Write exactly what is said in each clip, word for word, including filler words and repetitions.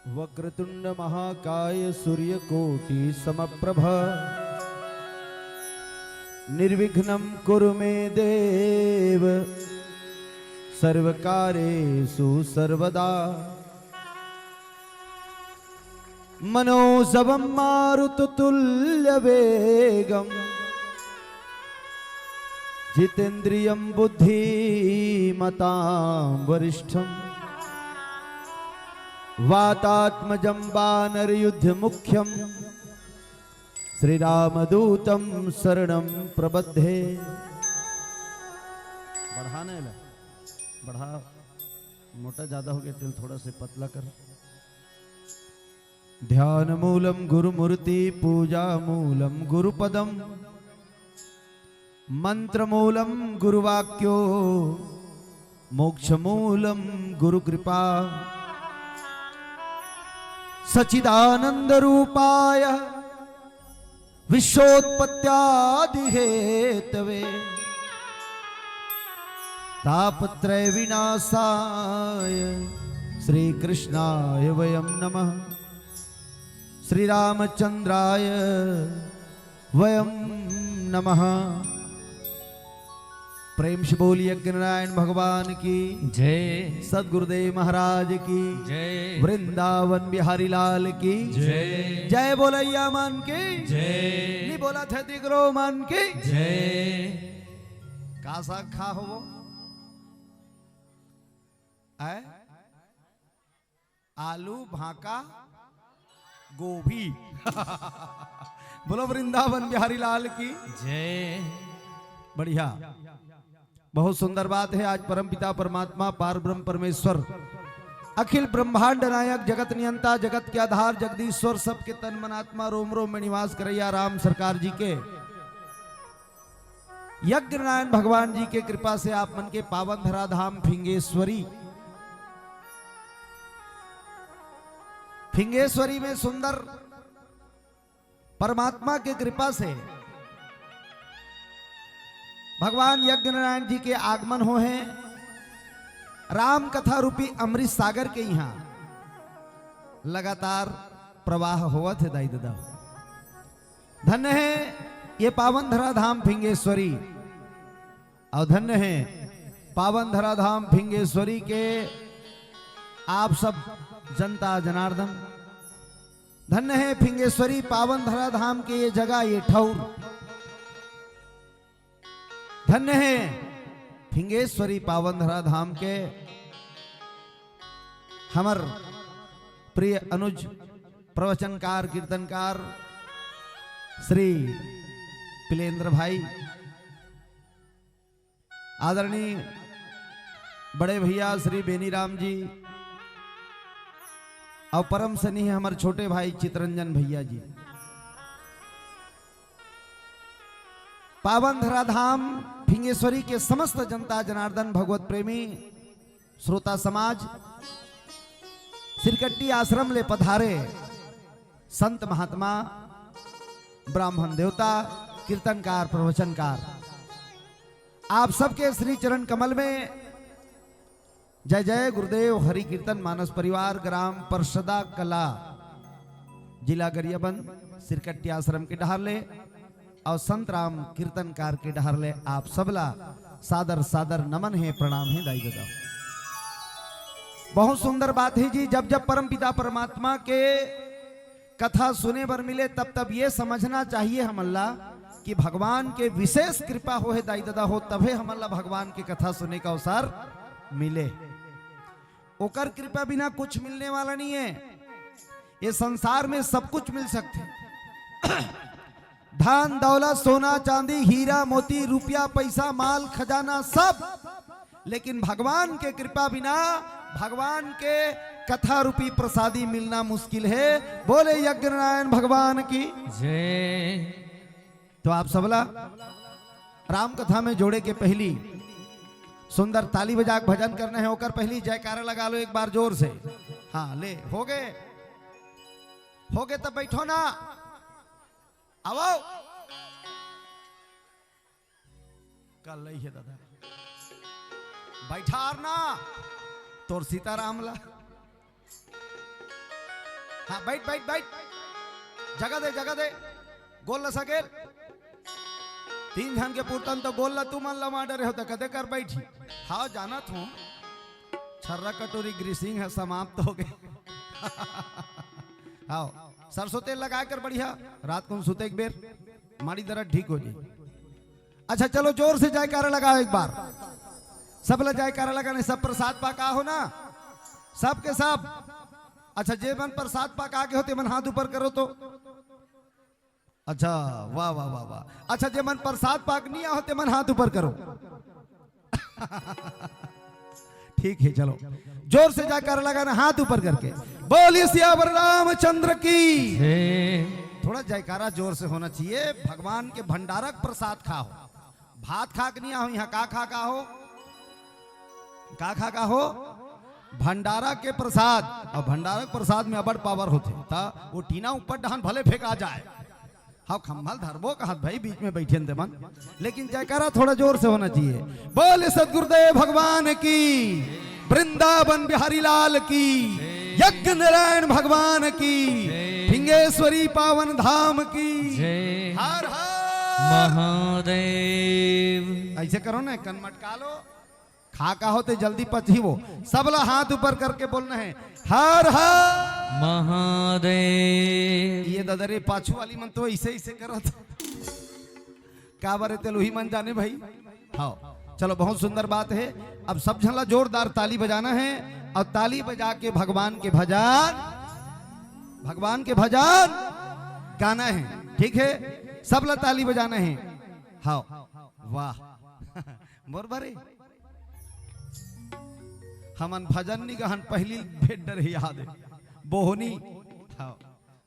वक्रतुंड महाकाय सूर्यकोटि समप्रभ। निर्विघ्नं कुरु मे देव सर्वकार्येषु सर्वदा। मनोजवं मारुततुल्य वेगं जितेंद्रियं बुद्धिमतां वरिष्ठं। वातात्मजं वानरयुद्ध मुख्यं श्री रामदूतं शरणं प्रपद्ये। बढ़ा नहीं ला, बढ़ा, मोटा ज्यादा हो गया, तेल थोड़ा से पतला कर। ध्यान मूलं गुरुमूर्ति, पूजा मूलं गुरुपदम, मंत्र मूलं गुरुवाक्यो, मोक्ष मूलं गुरुकृपा। सच्चिदानंद रूपाय विश्वोत्पत्त्यादि हेतवे, तापत्रय विनाशाय श्रीकृष्णाय वयं नमः। श्री रामचंद्राय वयं नमः। प्रेम से बोलिए यज्ञ नारायण भगवान की जय। सदगुरुदेव महाराज की जय। वृंदावन बिहारी लाल की जय। जय बोलैया मन की जय। नहीं बोला थे दिगरो मन की जय। का साग खा हो वो? आय? आलू, भांका, गोभी। बोलो वृंदावन बिहारी लाल की जय। बढ़िया, बहुत सुंदर बात है। आज परमपिता परमात्मा पार ब्रह्म परमेश्वर, अखिल ब्रह्मांड नायक, जगत नियंता, जगत के आधार, जगदीश्वर, सबके तन मन आत्मा रोम रोम में निवास करैया राम सरकार जी के यज्ञ नारायण भगवान जी के कृपा से आप मन के पावन धरा धाम फिंगेश्वरी, फिंगेश्वरी में सुंदर परमात्मा के कृपा से भगवान यज्ञ नारायण जी के आगमन हो है। राम कथा रूपी अमृत सागर के यहाँ लगातार प्रवाह होवत है दाई ददा। धन्य है ये पावन धरा धाम फिंगेश्वरी, और धन्य है पावन धरा धाम फिंगेश्वरी के आप सब जनता जनार्दन। धन्य है फिंगेश्वरी पावन धरा धाम के ये जगह, ये ठौर। धन्य है फिंगेश्वरी पावन धरा धाम के हमर प्रिय अनुज प्रवचनकार, कीर्तनकार श्री पिलेंद्र भाई, आदरणीय बड़े भैया श्री बेनीराम जी, और परम स्नेही हमर छोटे भाई चितरंजन भैया जी। पावन धरा धाम फिंगेश्वरी के समस्त जनता जनार्दन, भगवत प्रेमी श्रोता समाज, सिरकट्टी आश्रम ले पधारे संत महात्मा, ब्राह्मण देवता, कीर्तनकार, प्रवचनकार, आप सबके श्री चरण कमल में जय जय गुरुदेव। हरि कीर्तन मानस परिवार, ग्राम परसदा कला, जिला गरियाबंद, सिरकट्टी आश्रम के डहर ले और संत राम कीर्तनकार के डहर ले आप सबला सादर सादर नमन है, प्रणाम है दाई ददा। बहुत सुंदर बात है जी, जब जब परमपिता परमात्मा के कथा सुने बर मिले तब तब ये समझना चाहिए हमन ला कि भगवान के विशेष कृपा हो है दाई ददा हो, तभे हमन ला भगवान के कथा सुने का अवसर मिले। ओकर कृपा बिना कुछ मिलने वाला नहीं है। ये संसार में सब कुछ मिल सकते, धन दौलत, सोना चांदी, हीरा मोती, रुपया पैसा, माल खजाना, सब, लेकिन भगवान के कृपा बिना भगवान के कथा रूपी प्रसादी मिलना मुश्किल है। बोले यज्ञ नारायण भगवान की। जय। तो आप सबला राम कथा में जोड़े के पहली सुंदर ताली बजा के भजन करना है, ओकर पहली जयकारा लगा लो एक बार जोर से। हाँ, ले, हो गए, हो गए, तब बैठो ना, आओ। कल नहीं है दादा, बैठार ना तोर सीताराम ला। हाँ, बैठ, बैठ, बैठ। जगह दे, जगह दे। गोल ल सकेल। तीन झन के पुरतन तो गोल ल तुमन ल मार डरे हो, त कदे कर बैठी। हाँ, जानत हूँ। छर्रा कटोरी ग्रीसिंग ह समाप्त हो गे। हाँ, सरसों तेल लगा कर बढ़िया, रात को सुते के बेर, माड़ी दर्द ठीक हो जाई। अच्छा, चलो, जोर से जयकारा लगाओ एक बार। सब ला जयकारा लगाने, सब प्रसाद पाका हो ना, सब के सब। अच्छा, जे मन प्रसाद पाका के हो, ते मन हाथ ऊपर करो तो। अच्छा, वाह, वाह, वाह, वाह। अच्छा, जे मन प्रसाद पाक नहीं आहो, ते मन हाथ ऊपर करो। ठीक है, चलो, जोर से जयकारा लगाना, हाथ ऊपर करके। बोलिए सियावर रामचंद्र की। हे। थोड़ा जयकारा जोर से होना चाहिए। भगवान के भंडारा के प्रसाद खाओ, भात खा के नहीं आओ, यहाँ का खा का हो, का खा का हो, भंडारा के प्रसाद। और भंडारा के प्रसाद में अबड़ पावर होथे, त वो टीना ऊपर डहान भले फेंका जाए। हाँ, खम्भल धरबो कहत भाई, बीच में बैठे ते मन, लेकिन जयकारा थोड़ा जोर से होना चाहिए। बोल सतगुरुदेव भगवान की, वृंदावन बिहारी लाल की, यज्ञ नारायण भगवान की, फिंगेश्वरी पावन धाम की। जय। हर हर महादेव। ऐसे करो ना, कन मटका लो, खा का होते जल्दी पची वो। सबला हाथ ऊपर करके बोलना है, हर हर महादेव। ये दादा रे, पाछू वाली मन तो ऐसे ऐसे करत। का बारे तेल उही मन जाने भाई। हाँ, चलो, बहुत सुंदर बात है। अब सब झन ला जोरदार ताली बजाना है और ताली बजा के भगवान के भजन, भगवान के भजन गाना है। ठीक है, सब ला ताली बजाना है। हाँ, वाह। मोर बरे, हमन भजन निगहन पहली भेंट डरे याद है, बोहनी। हाँ,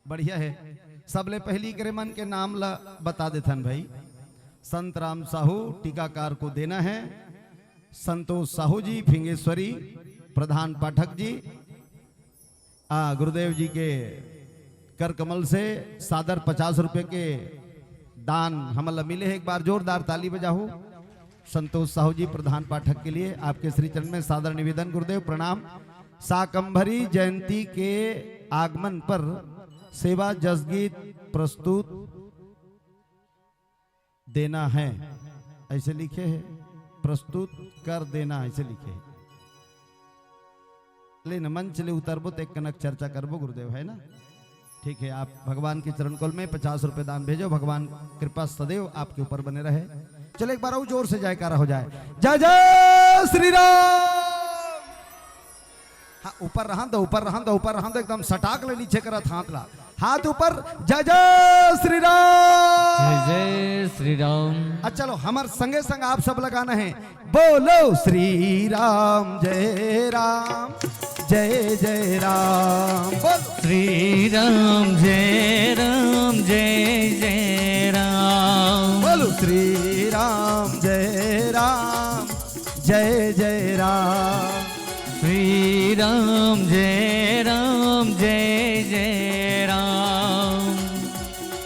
बढ़िया है। सबले पहली करे मन के नाम ला बता देथन भाई। संत राम साहू टीकाकार को देना है, संतोष साहू जी फिंगेश्वरी, प्रधान पाठक जी, आ, गुरुदेव जी के कर कमल से सादर पचास रुपए के दान हमन ला मिले है। एक बार जोरदार ताली बजाहू संतोष साहू जी, प्रधान पाठक के लिए। आपके श्री चरण में सादर निवेदन गुरुदेव, प्रणाम। शाकंभरी जयंती के आगमन पर सेवा जसगीत प्रस्तुत देना है, ऐसे लिखे है, प्रस्तुत कर देना, ऐसे लिखे है। ले न, मंच ले उतरबो तो एक कनक चर्चा करबो गुरुदेव, है ना? ठीक है, आप भगवान के चरण कमल में पचास रुपए दान भेजो, भगवान कृपा सदैव आपके ऊपर बने रहे। चलो, एक बार और जोर से जयकारा हो जाए, जय जय श्री राम। हाँ, ऊपर रहन दो, ऊपर रहन दो, ऊपर रहन दो, एकदम सटाक ले नीचे करत हाथ ला, हाथ ऊपर, जय जय श्री राम। जय जय श्री राम। अच्छा, चलो, हमर संगे संग आप सब लगाना है, बोलो श्री राम जय राम, जय जय राम, बोलो। श्री राम जय राम, जय जय राम। बोलो श्री राम जय राम, जय जय राम। श्री राम जय राम, जय जय राम।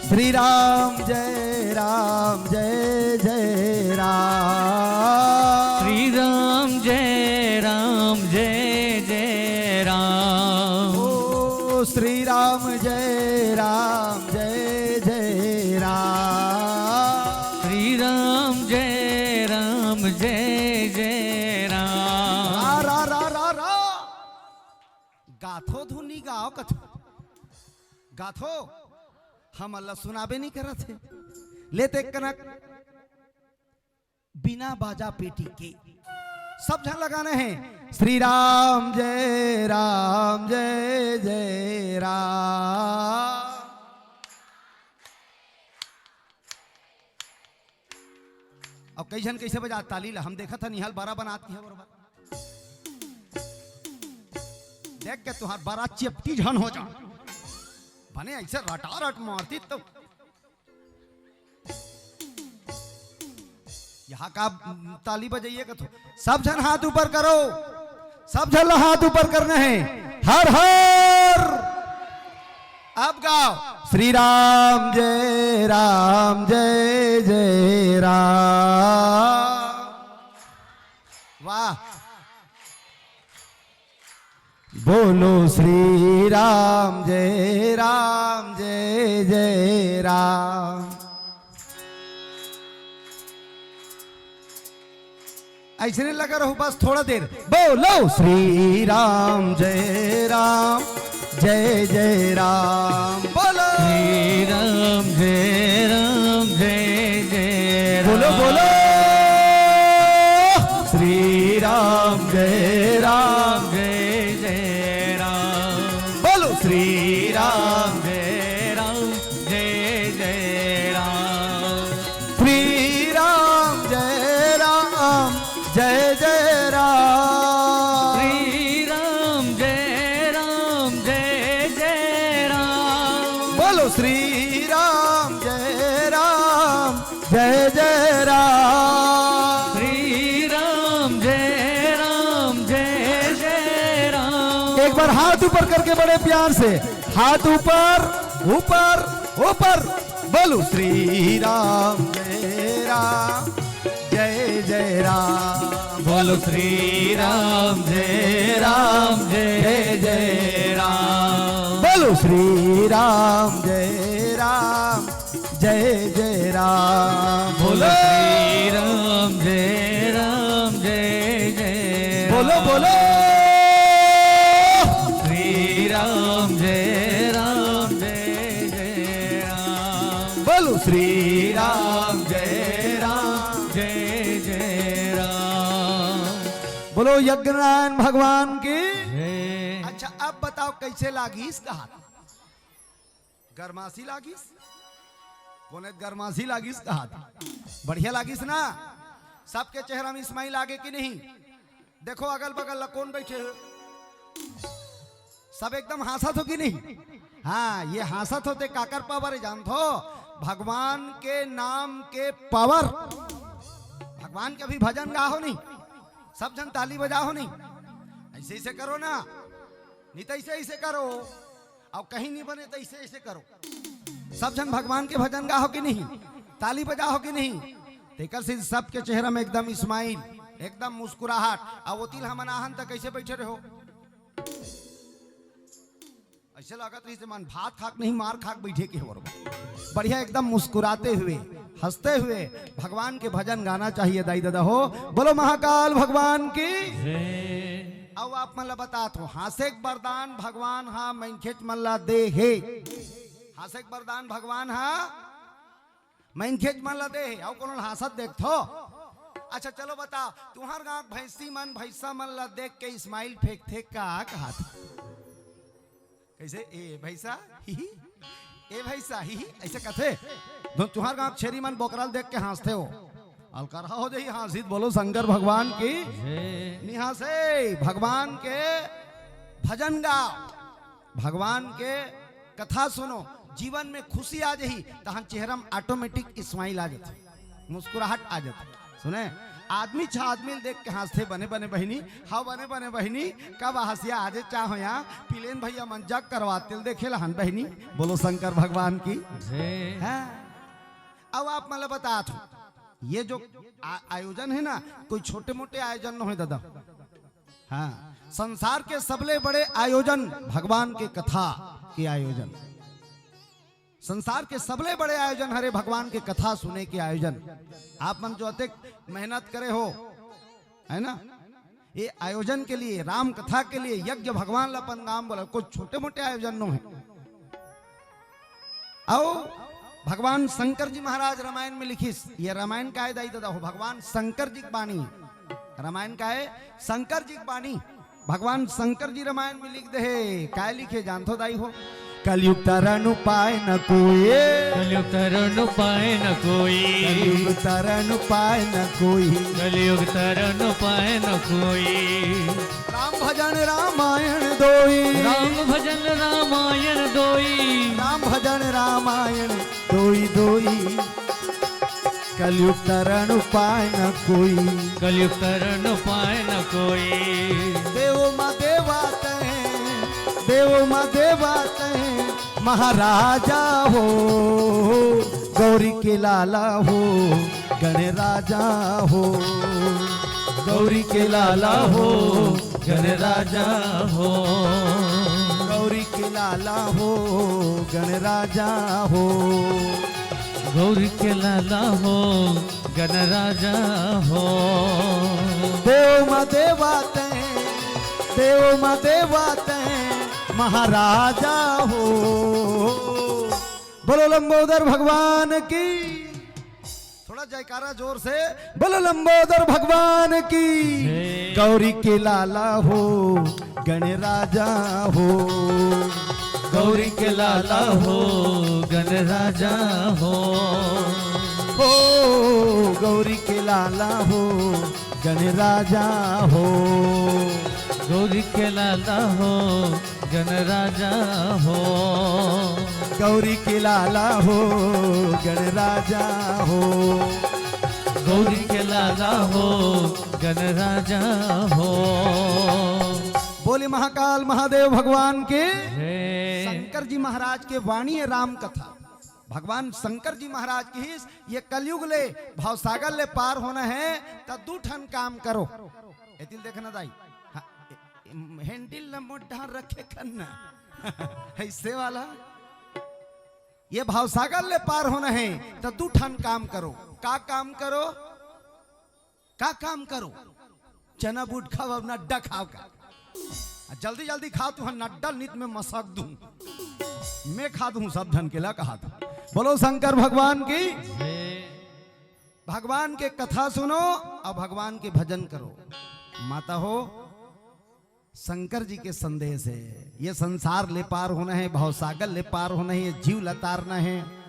श्री राम जय राम, जय जय राम। श्री राम जय राम, जय जय राम। ओ श्री राम जय राम, जय जय राम। श्री राम जय राम, जय जय राम। रा, रा, रा, रा, रा। गाथो धुन नी गाओ कथो। गाथो, हमन ला सुनाबे नहीं करत हे। ले ते कनक बिना बाजा पेटी के सब झन लगाना है, श्री राम जय राम, जय जय राम। अब कई झन कैसे बजा ताली ला, हम देखत हन निहाल बरा बनात की है बरोबर। देख के तुहार बरा चेपटी झन हो जा। बने ऐसे रटा रट मारती तो। यहाँ का ताली बजाइए का तो। सब झन हाथ ऊपर करो। सब झन ला हाथ ऊपर करना है। हर हर। अब गाओ, श्री राम जय राम, जय जय राम। वाह। बोलो श्री राम, जय राम, जय जय राम। ऐसे नहीं लगा रहो, बस थोड़ा देर। बोलो श्री राम, जय राम, जय जय राम। बोलो श्री राम, जय राम, जय जय राम। बोलो, बोलो। श्री राम, जय राम, जय जय राम। बोलो श्री राम, जय राम, जय जय राम। श्री राम, जय राम, जय जय राम। श्री राम, जय राम, जय जय राम। बोलो श्री राम, जय राम, जय जय राम। श्री राम, जय राम, जय जय राम। एक बार हाथ ऊपर करके बड़े प्यार से, हाथ ऊपर, ऊपर, ऊपर। बोलो श्री राम, जय राम, जय जय राम। बोलो श्री राम, जय राम, जय जय राम। बोलो श्री राम, जय राम, जय जय राम। बोलो श्री राम, जय राम, जय जय राम। बोलो, बोलो। श्री राम, जय राम, जय जय राम। बोलो श्री राम, जय राम, जय जय राम। बोलो यज्ञनारायण भगवान की। जय। अच्छा, अब बताओ कैसे लागिस कहा? गरमासी लागिस? कोने गरमासी लागिस कहा? बढ़िया लागिस ना? सबके चेहरा में स्माइल आगे कि नहीं? देखो अगल बगल ला, कौन बैठे हो? सब एकदम हाँसत हो कि नहीं? हाँ, ये हाँसत होते काकर पावर हे जानथो? भगवान के नाम के पावर। भगवान के अभी भजन गाहो नहीं, सब झन ताली बजाहो नहीं, ऐसे ऐसे करो ना, नहीं तो ऐसे ऐसे करो। अउ कहीं नहीं बने तो ऐसे ऐसे करो। सब झन भगवान के भजन गाहो कि नहीं, ताली बजाहो कि नहीं? तेकर से सबके चेहरा में एकदम स्माइल, एकदम मुस्कुराहट। अउ ओतिल हमन आहन त कैसे बैठे रहो? ऐसे लागत रही से मन भात खाक नहीं, मार खाक बैठे के हो। बढ़िया, एकदम मुस्कुराते हुए, हंसते हुए भगवान के भजन गाना चाहिए दाई दादा हो। बोलो महाकाल भगवान की। जय। अउ आप मन ला बतात हो, हाँसे के वरदान भगवान हा मनखेच मन ला दे हे। हाँसे के वरदान भगवान हा मनखेच मन ला दे हे। अउ कोनो ला हाँसत देखथो? अच्छा चलो बताओ, तुंहर गांव भैंसी मन, भैंसा मन ला देख के स्माइल फेंकथे का कहात? कैसे? ए भैंसा, ही ही, ए भैंसा, ही ही, ऐसे कथे। धुन तुंहर गांव छेरी मन बोकरा ल देख के हाँसथे हो। अलकरहा हो जाही हाँसित, बोलो शंकर भगवान की। जय। निहासे भगवान के भजन गाओ, भगवान के कथा सुनो, जीवन में खुशी आ जाही, तहन चेहरा में ऑटोमेटिक स्माइल आ जाथे, मुस्कुराहट आ जाथे। सुने, आदमी छा आदमी ल देख के हाँसथे, बने बने बहिनी, हाँ बने बने बहिनी, कब हँसिया आजे चाहो या, पिलेन भैया मन जग करवाते ल देखे लहन बहिनी, बोलो शंकर भगवान की। जय। हाँ। अब आप मन ल बतात हूँ, ये जो आ-, आयोजन है ना, कोई छोटे मोटे आयोजन न होय दादा। हाँ, संसार के सबले बड़े आयोजन भगवान के कथा के आयोजन। संसार के सबले बड़े आयोजन हरे भगवान के कथा सुने के आयोजन। आप मन जो अतेक मेहनत करे हो, है ना, ये आयोजन के लिए, राम कथा के लिए, यज्ञ भगवान ला अपन नाम बोला, कोई छोटे मोटे आयोजन नो है। अउ भगवान शंकर जी महाराज रामायण में लिखिस, ये रामायण काय दाई दादा हो, भगवान शंकर जी के बानी। रामायण काय? शंकर जी के बानी। भगवान शंकर जी रामायण में लिख दे हे, काय लिखे जानथो दाई हो? कलयुग तरन उपाय न कोई। कलयुग तरन उपाय न कोई। कलयुग तरन उपाय न कोई। कलयुग तरन उपाय न कोई। राम भजन रामायण दोई। राम भजन रामायण दोई। राम भजन रामायण दोई दोई। कलयुग तरन उपाय न कोई। कलयुग तरन उपाय न कोई। देव मा देवा तैं, देव मा देवा तैं, महाराजा हो, गौरी के लाला हो, गणराजा हो, गौरी के लाला हो, गणराजा हो। गौरी के लाला हो गणराजा हो। गौरी के लाला हो गणराजा हो। देव म देवा तैं, देव म देवा तैं महाराजा हो। बोलो लंबोदर भगवान की। थोड़ा जयकारा जोर से। बोलो लंबोदर भगवान की। जय। गौरी के लाला हो गणराजा हो। गौरी के लाला हो गणराजा हो। हो गौरी के लाला हो गणराजा हो। गौरी के लाला हो गणराजा हो। गौरी के लाला हो गणराजा हो। गौरी के लाला हो गणराजा हो। बोले महाकाल महादेव भगवान के। जय। शंकर जी महाराज के वाणी है राम कथा। भगवान शंकर जी महाराज कहिस, ये कलयुग ले भवसागर ले पार होना है, त दू ठन काम करो। एतिल देखना दाई, हाँ, ए-, ए-, हैंडल ल मोट डहर रखे खन्ना। ऐसे वाला। ये भवसागर ले पार होना है, त दू ठन काम करो। का काम करो? का काम करो? चना बूट खाओ, अब नड्डा खाओ का। आ जल्दी जल्दी खाओ, तुहर नड्डा नित में मसक दूं। मैं खा दूं सब धन के ला कहा था। बोलो शंकर भगवान की। भगवान के कथा सुनो और भगवान के भजन करो। माता हो, शंकर जी के संदेश है, ये संसार ले पार होना है, भवसागर ले पार होना है, ये जीव लतारना है।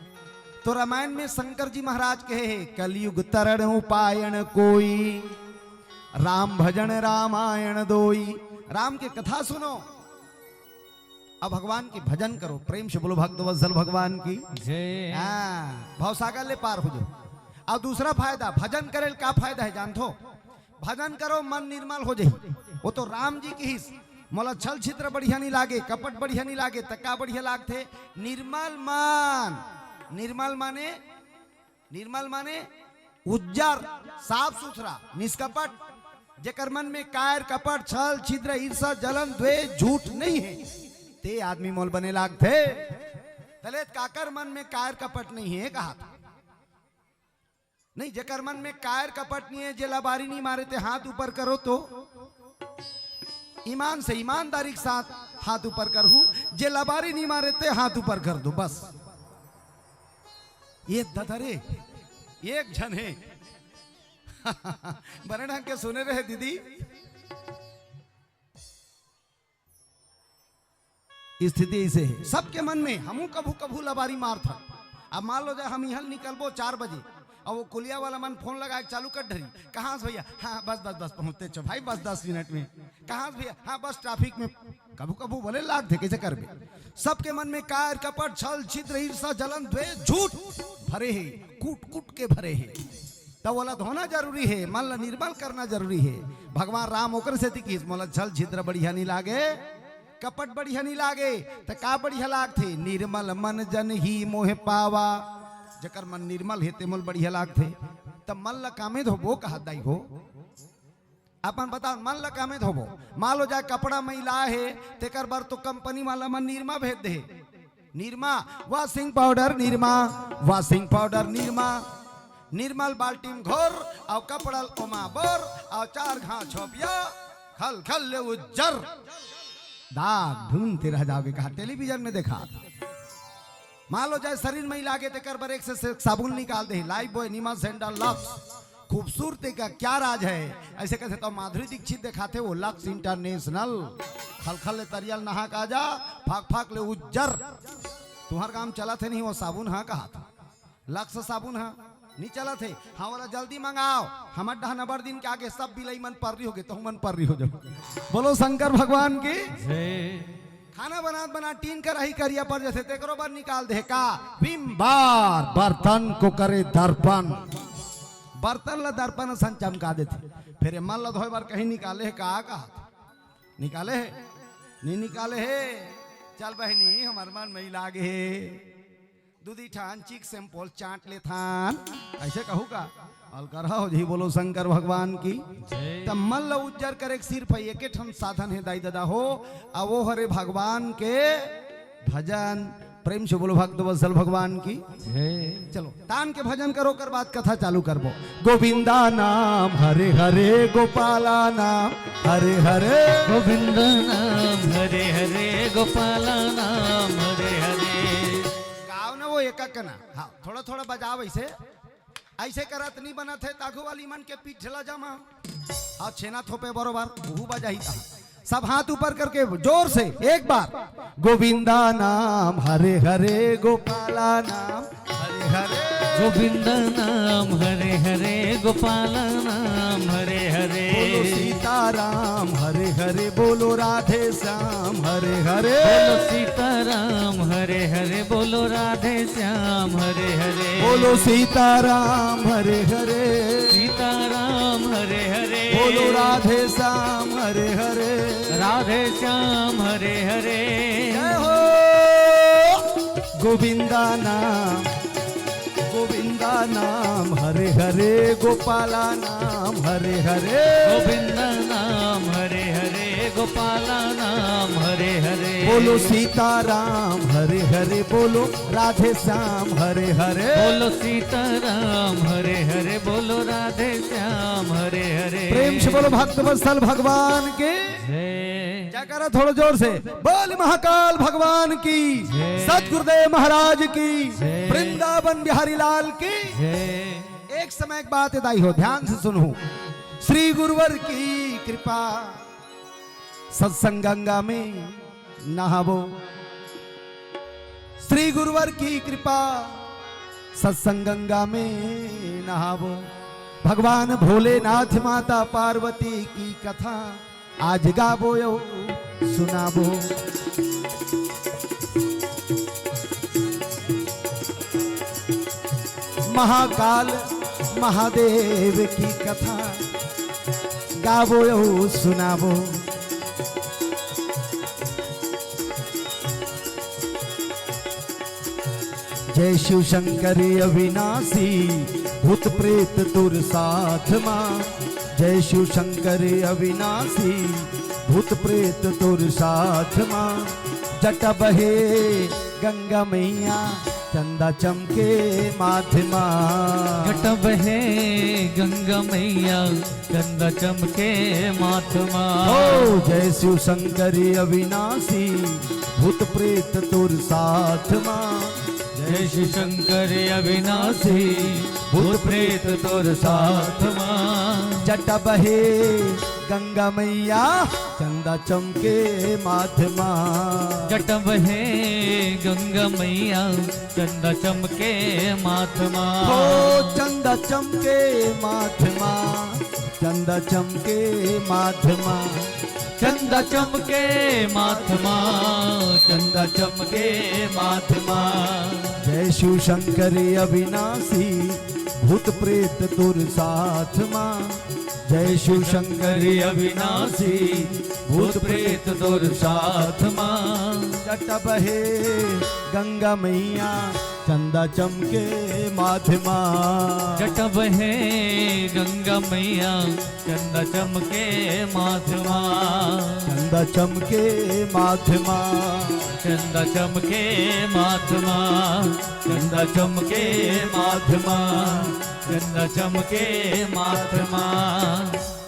तो रामायण में शंकर जी महाराज कहे है, "कलयुग तरण उपायन कोई, राम भजन रामायण दोई।" राम के कथा सुनो, अब भगवान के भजन करो। प्रेम से बोलो भक्तवत्सल भगवान की। जय। हाँ, भवसागर ले पार हो जाओ। और दूसरा फायदा, भजन करे का फायदा है जानथो? भजन करो, मन निर्मल हो जाही। वो तो राम जी कहिस, "मोला छल छिद्र बढ़िया नहीं लागे, कपट बढ़िया नहीं लागे।" त का बढ़िया लागथे? निर्मल मन। निर्मल माने, निर्मल माने उज्जर, साफ सुथरा, निष्कपट। जेकर मन में कायर, कपट, छल छिद्र, ईर्षा, जलन, द्वेष, झूठ नहीं है, ते आदमी मोल बने लागथे। तले काकर मन में कायर कपट नहीं है कहा था। नहीं, जेकर मन में कायर कपट नहीं है, जे लबारी नहीं मारे ते हाथ ऊपर करो तो। ईमान से, ईमानदारी के साथ हाथ ऊपर करहू, जे लबारी नहीं मारे ते हाथ ऊपर कर दो, बस। ये ददरे, एक झन है। बने ढंग के सुने रहे दीदी। स्थिति ऐसे है, सबके मन में हमू कभू कभू लबारी मारथन। अब मान लो जाए हम इहल निकलबो चार बजे, अब वो कुलिया वाला मन फोन लगा के चालू कर डरी, "कहाँ से भैया?" "हाँ, बस, बस, बस, पहुँचते छो भाई, बस दस मिनट में।" "कहाँ से भैया?" "हाँ, बस ट्रैफिक में।" कभू कभू बोले लाग थे, कैसे करबे? सबके मन में कायर, कपट, छल, छिद्र, ईर्षा, जलन, द्वेष, झूठ भरे है, कूट कूट के भरे है। तब ओला धोना जरूरी है, मन ला निर्मल करना जरूरी है। भगवान राम ओकर सेती किहिस, "मोला छल छिद्र बढ़िया नहीं लागे, कपट बढ़िया नहीं लागे।" त का बढ़िया लागथे? "निर्मल मन जन ही मोह पावा।" जेकर मन निर्मल हे, ते मोल बढ़िया लागथे। त मन ला कामे धोबो कहत दाई हो। अपन बताओ, मन ला कामे धोबो। मान लो जाए कपड़ा मैला हे, तेकर बर तो कंपनी वाला मन निरमा भेज दे। Nirma, washing powder Nirma, washing powder Nirma, निर्मल बाल्टी में घोर, और कपड़ा ल ओमा बोर, और चार घास छोपिया, खल खल ले उज्जर। दाग ढूंढते रह जाओगे, कहा टेलीविजन में देखा। मान लो जाए शरीर मैला गे, तेकर बर एक से, से साबुन निकाल दे, लाइफ बॉय, निरमा, सैंडल, लक्स। खूबसूरती का क्या राज है? ऐसे कहते तो माधुरी दीक्षित दिखाते वो लक्स इंटरनेशनल। खलखल ले तरियल नहा का जा, फाक फाक ले उज्जर। तुम्हार काम चला थे नहीं वो साबुन, हाँ कहा था, लक्स साबुन, हाँ नहीं चला थे। हाँ वाला जल्दी मंगाओ, हमर डहन अबर दिन के आगे सब बिलाई मन पर्री हो गए, तो मन पर्री हो जाओ। बोलो शंकर भगवान की। जय। खाना बनात बनात टीन कराही करिया पर जैसे तेकरो बर निकाल दे का विम बार, बर्तन को करे दर्पण। बर्तन ला दर्पण सन चमका देथे। फिर ये मन ला धोए बर कहीं निकाले हे का, कहा निकाले हे, नहीं निकाले हे। चल बहनी, हमर मन में लागे हे, दू दी ठान चिक सैंपल चाट लेथान, ऐसे कहू का? अलकरहा हो जी, बोलो शंकर भगवान की। त मन ल उज्जर करे के सिर्फ एके ठन साधन हे दाई ददा हो, अउ वो हरे भगवान के भजन। प्रेम से बोलो भक्त वत्सल भगवान की। चलो तान के भजन करो, ओकर बाद कथा चालू करबो। गोविंदा नाम हरे हरे, गोपाला नाम हरे हरे। गोविंदा नाम हरे हरे, गोपाला नाम हरे हरे। गाओ ना वो एकक ना, हाँ, थोड़ा थोड़ा बजाओ ऐसे। ऐसे करत नहीं बनत हे, ताघू वाली मन के पीठ ला जमा। हाँ, छेना थोपे बरोबर, उहू बजाही। हाँ, सब हाथ ऊपर करके जोर से एक बार। गोविंदा नाम हरे हरे, गोपाला नाम हरे हरे। गोविंदा नाम हरे हरे, गोपाला नाम हरे हरे। बोलो सीताराम हरे हरे, बोलो राधे श्याम हरे हरे। बोलो सीताराम हरे हरे, बोलो राधे श्याम हरे हरे। बोलो सीताराम हरे हरे। सीताराम हरे हरे। बोलो राधे श्याम हरे हरे। राधे श्याम हरे हरे। जय हो। गोविंदा नाम, गोविंदा नाम हरे हरे, गोपाला नाम हरे हरे। गोविंदा नाम हरे हरे, गोपाला नाम हरे हरे। बोलो सीताराम हरे हरे, बोलो राधे श्याम हरे हरे। बोलो सीताराम हरे हरे, बोलो राधे श्याम हरे हरे। प्रेम से बोलो भक्त वत्सल भगवान के जय। जयकारा थोड़ा जोर से। बोल महाकाल भगवान की। जय। सतगुरुदेव महाराज की। जय। वृंदावन बिहारी लाल की। जय। एक समय एक बात दाई हो, ध्यान से सुनहू। श्री गुरुवर की कृपा, सत्संग गंगा में नहावो। श्री गुरुवर की कृपा, सत्संग गंगा में नहावो। भगवान भोलेनाथ, माता पार्वती की कथा आज गाबो अउ सुनाबो। महाकाल महादेव की कथा गाबो अउ सुनाबो। जय शिव शंकर अविनाशी, भूत प्रेत तोर साथ मा। जय शिव शंकर अविनाशी, भूत प्रेत तोर साथ मा। जटा बहे गंगा मैया, चंदा चमके माथ मा। जटा बहे गंगा मैया, चंदा चमके माथ मा। हो जय शिव शंकर अविनाशी, भूत प्रेत तोर साथ मा। जय शिव शंकर अविनाशी, भूत प्रेत तोर साथ मा। जटा बहे गंगा मैया, चंदा चमके माथ मा। जटा बहे गंगा मैया, चंदा चमके माथ मा। हो चंदा चमके माथ मा, चंदा चमके माथ मा। चंदा चमके माथ मा, चंदा चमके माथ मा। जय शिव शंकर अविनाशी, भूत प्रेत तोर साथ मा। जय शिव शंकर अविनाशी, भूत प्रेत तोर साथ मा। जटा बहे गंगा मैया, चंदा चमके माथ मा। जटा बहे गंगा मैया, चंदा चमके माथ मा। चंदा चमके माथ मा। चंदा चमके माथ मा। चंदा चमके माथ मा। चंदा चमके माथ मा।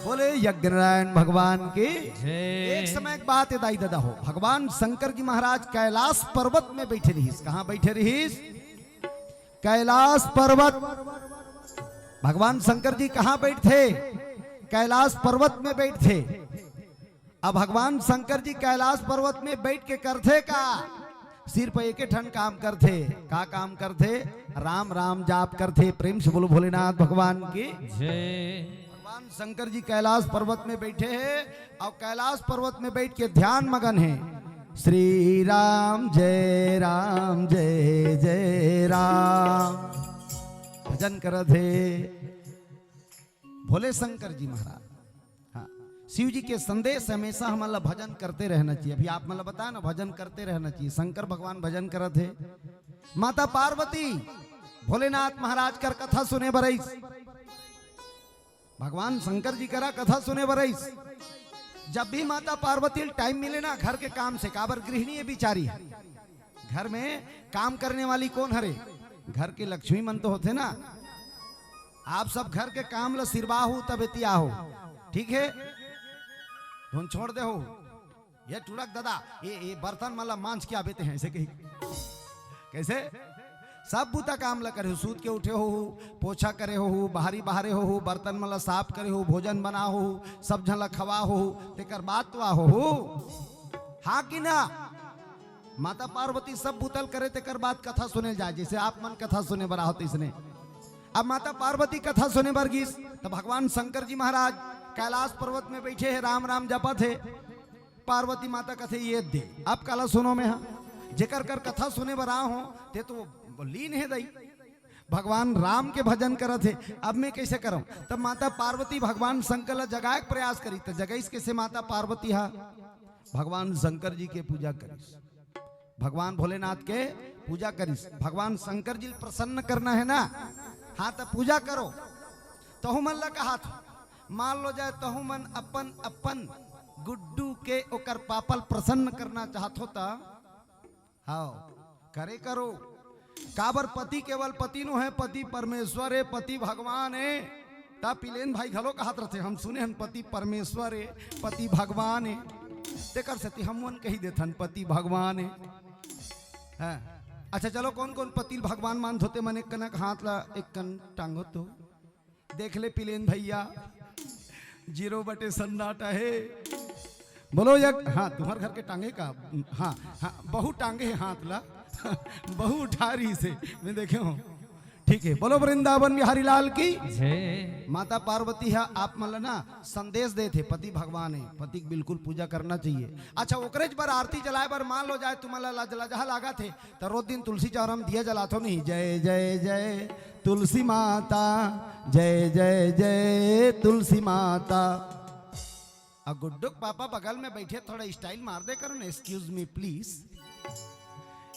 बोले यज्ञ नारायण भगवान की। जय। एक समय एक बात दाई ददा हो, भगवान शंकर जी महाराज कैलाश पर्वत में बैठे रहिस। कहाँ बैठे रहिस? कैलाश पर्वत। भगवान शंकर जी कहाँ बैठथे? कैलाश पर्वत में बैठथे। अब भगवान शंकर जी कैलाश पर्वत में बैठ के करथे का? सिर्फ एके ठन काम करथे। का काम करथे? राम राम जाप करथे। प्रेम से बोलो भोलेनाथ भगवान की। जय। भगवान शंकर जी कैलाश पर्वत में बैठे हे अउ कैलाश पर्वत में बैठ के ध्यान मगन हे। श्री राम जय राम जय जय राम भजन करत हे भोले शंकर जी महाराज। हाँ, शिव जी के संदेश हमेशा हमन ला भजन करते रहना चाहिए। अभी आप मन ला बताया ना, भजन करते रहना चाहिए। शंकर भगवान भजन करत हे, माता पार्वती भोलेनाथ महाराज कर कथा सुने बर आइस। भगवान शंकर जी करा कथा सुने बर आइस। जब भी माता पार्वती ल टाइम मिले ना घर के काम से, काबर गृहिणी ए बिचारी ह। घर में काम करने वाली कोन हरे? घर के लक्ष्मी मन तो होथे ना। आप सब घर के काम ल सिरवाहू तब एती आहू, ठीक हे? धुन छोड़ देहू। ये टुड़क ददा, ये, ये बर्तन मन ल मांज के आबे ते हैं, ऐसे कही। कैसे? सब बूता काम ल करे हो, सूत के उठे होहू, पोछा करे होहू, बाहरी बाहरे होहू, बर्तन मन ल साफ करे होहू, भोजन बना होहू, सब झन ल खवा होहू, तेकर बाद तो आ होहू। हाँ कि ना? माता पार्वती सब बूता ल करे, तेकर बाद कथा सुने ल जाए, जैसे आप मन कथा सुने बर आहो तइसने। अब माता पार्वती कथा सुने बर गिस, त भगवान शंकर जी महाराज कैलाश पर्वत में बैठे हे, राम राम जपत हे। पार्वती माता कथे, "ये दे, अब काला सुनों मैं हा, जेकर कर कथा सुने बर आ हों, ते तो लीन हे दई, भगवान राम के भजन करत हे, अब मैं कैसे करंव?" तब माता पार्वती भगवान शंकर ला जगाए के प्रयास करी, त जगाइस कैसे माता पार्वती हा? भगवान शंकर जी के पूजा करिस, भगवान भोलेनाथ के पूजा करिस, भगवान शंकर जी ल प्रसन्न करना हे ना। हाँ, त पूजा करो। तहू मन ला कहात हों, मान लो जाए तहू मन अपन अपन गुड्डू के ओकर पापा ल प्रसन्न करना चाहत हो त, हाँ, करे करो। काबर पति केवल पति नो हे, पति परमेश्वर हे, पति भगवान हे। त पिलेन भाई घलो कहात रथे, हम सुने हन पति परमेश्वर हे, पति भगवान हे। तेकर सेती हमन कही देथन पति भगवान हे। हाँ। अच्छा चलो, कोन कोन पति ल भगवान मानत हो ते मन एक कनक हाथ ला एक कन टांगो तो। देख ले पिलेन भैया, जीरो बटे सन्नाटा हे। बोलो एक, हाँ, तुम्हर घर के टांगे का? हाँ, हाँ, बहू टांगे हे हाथ ला। बहू उठा रहिसे, मैं देखे हों। ठीक हे, बोलो वृंदावन बिहारी लाल की। जय। माता पार्वती ह आप मन ला ना संदेश देत हे, पति भगवान हे, पति के बिल्कुल पूजा करना चाहिए। अच्छा, ओकरेच बर आरती जलाए बर मान लो जाए तुमन ला लज-, लजहा लागत हे, त रोज दिन तुलसी चौरा म दिया जलाथो नहीं, जय जय जय तुलसी माता, जय जय जय तुलसी माता। अउ गुड्डू के पापा बगल में बैठे, थोड़ा स्टाइल मार दे करो ना, excuse me please।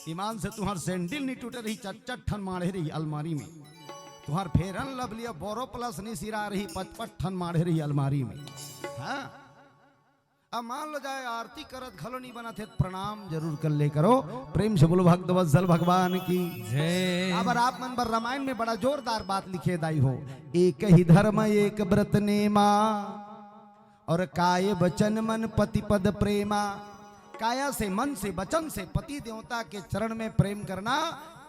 ईमान से तुहर सैंडल नहीं टूटे रही, चट चट ठन माढ़े रही अलमारी में। तुहर Fair and Lovely अउ Boroplus नहीं सिरा रही, पचपच ठन माढ़े रही अलमारी में। हाँ, अब मान लो जाए आरती करत घलो नहीं बनत हे, प्रणाम जरूर कर ले करो। प्रेम से बोलो भक्तवत्सल भगवान की। जय। काबर आप मन बर रामायण में बड़ा जोरदार बात लिखे दाई हो, एक ही धर्म एक व्रत नेमा, अउ काय बचन मन पति पद प्रेमा। काया से, मन से, वचन से पति देवता के चरण में प्रेम करना,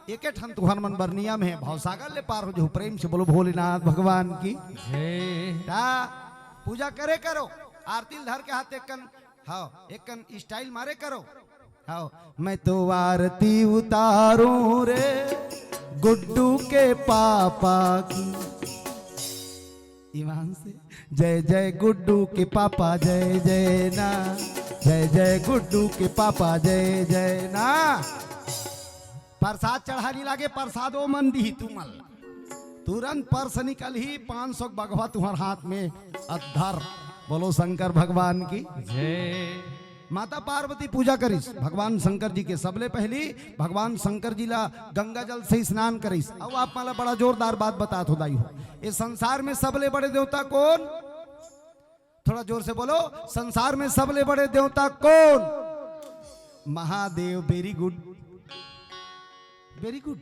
एके ठन तुहर मन बर नियम हे, भवसागर ले पार हो जहू। प्रेम से बोलो भोलेनाथ भगवान की। जय। ता पूजा करे करो, आरती ल धर के हाथ एक कन, हाँ, एक कन स्टाइल मारे करो। हाँ, मैं तो आरती उतारूं रे गुड्डू के पापा की। ईमान से, जय जय गुड्डू के पापा, जय जय ना, जय जय गुड्डू के पापा, जय जय ना। प्रसाद चढ़ा नहीं लागे, प्रसाद ओ मन दिही तुमन ला। तुरंत पर्स निकलही, पाँच सौ के बघवा तुहर हाथ में अधर। बोलो शंकर भगवान की। जय। माता पार्वती पूजा करिस भगवान शंकर जी के। सबले पहली भगवान शंकर जी ला गंगा जल से स्नान करिस। अब आप मन ला बड़ा जोरदार बात बतात हो दाई हो, ये संसार में सबले बड़े देवता कोन? थोड़ा जोर से बोलो, संसार में सबले बड़े देवता कोन? Mahadev. Very good, very good।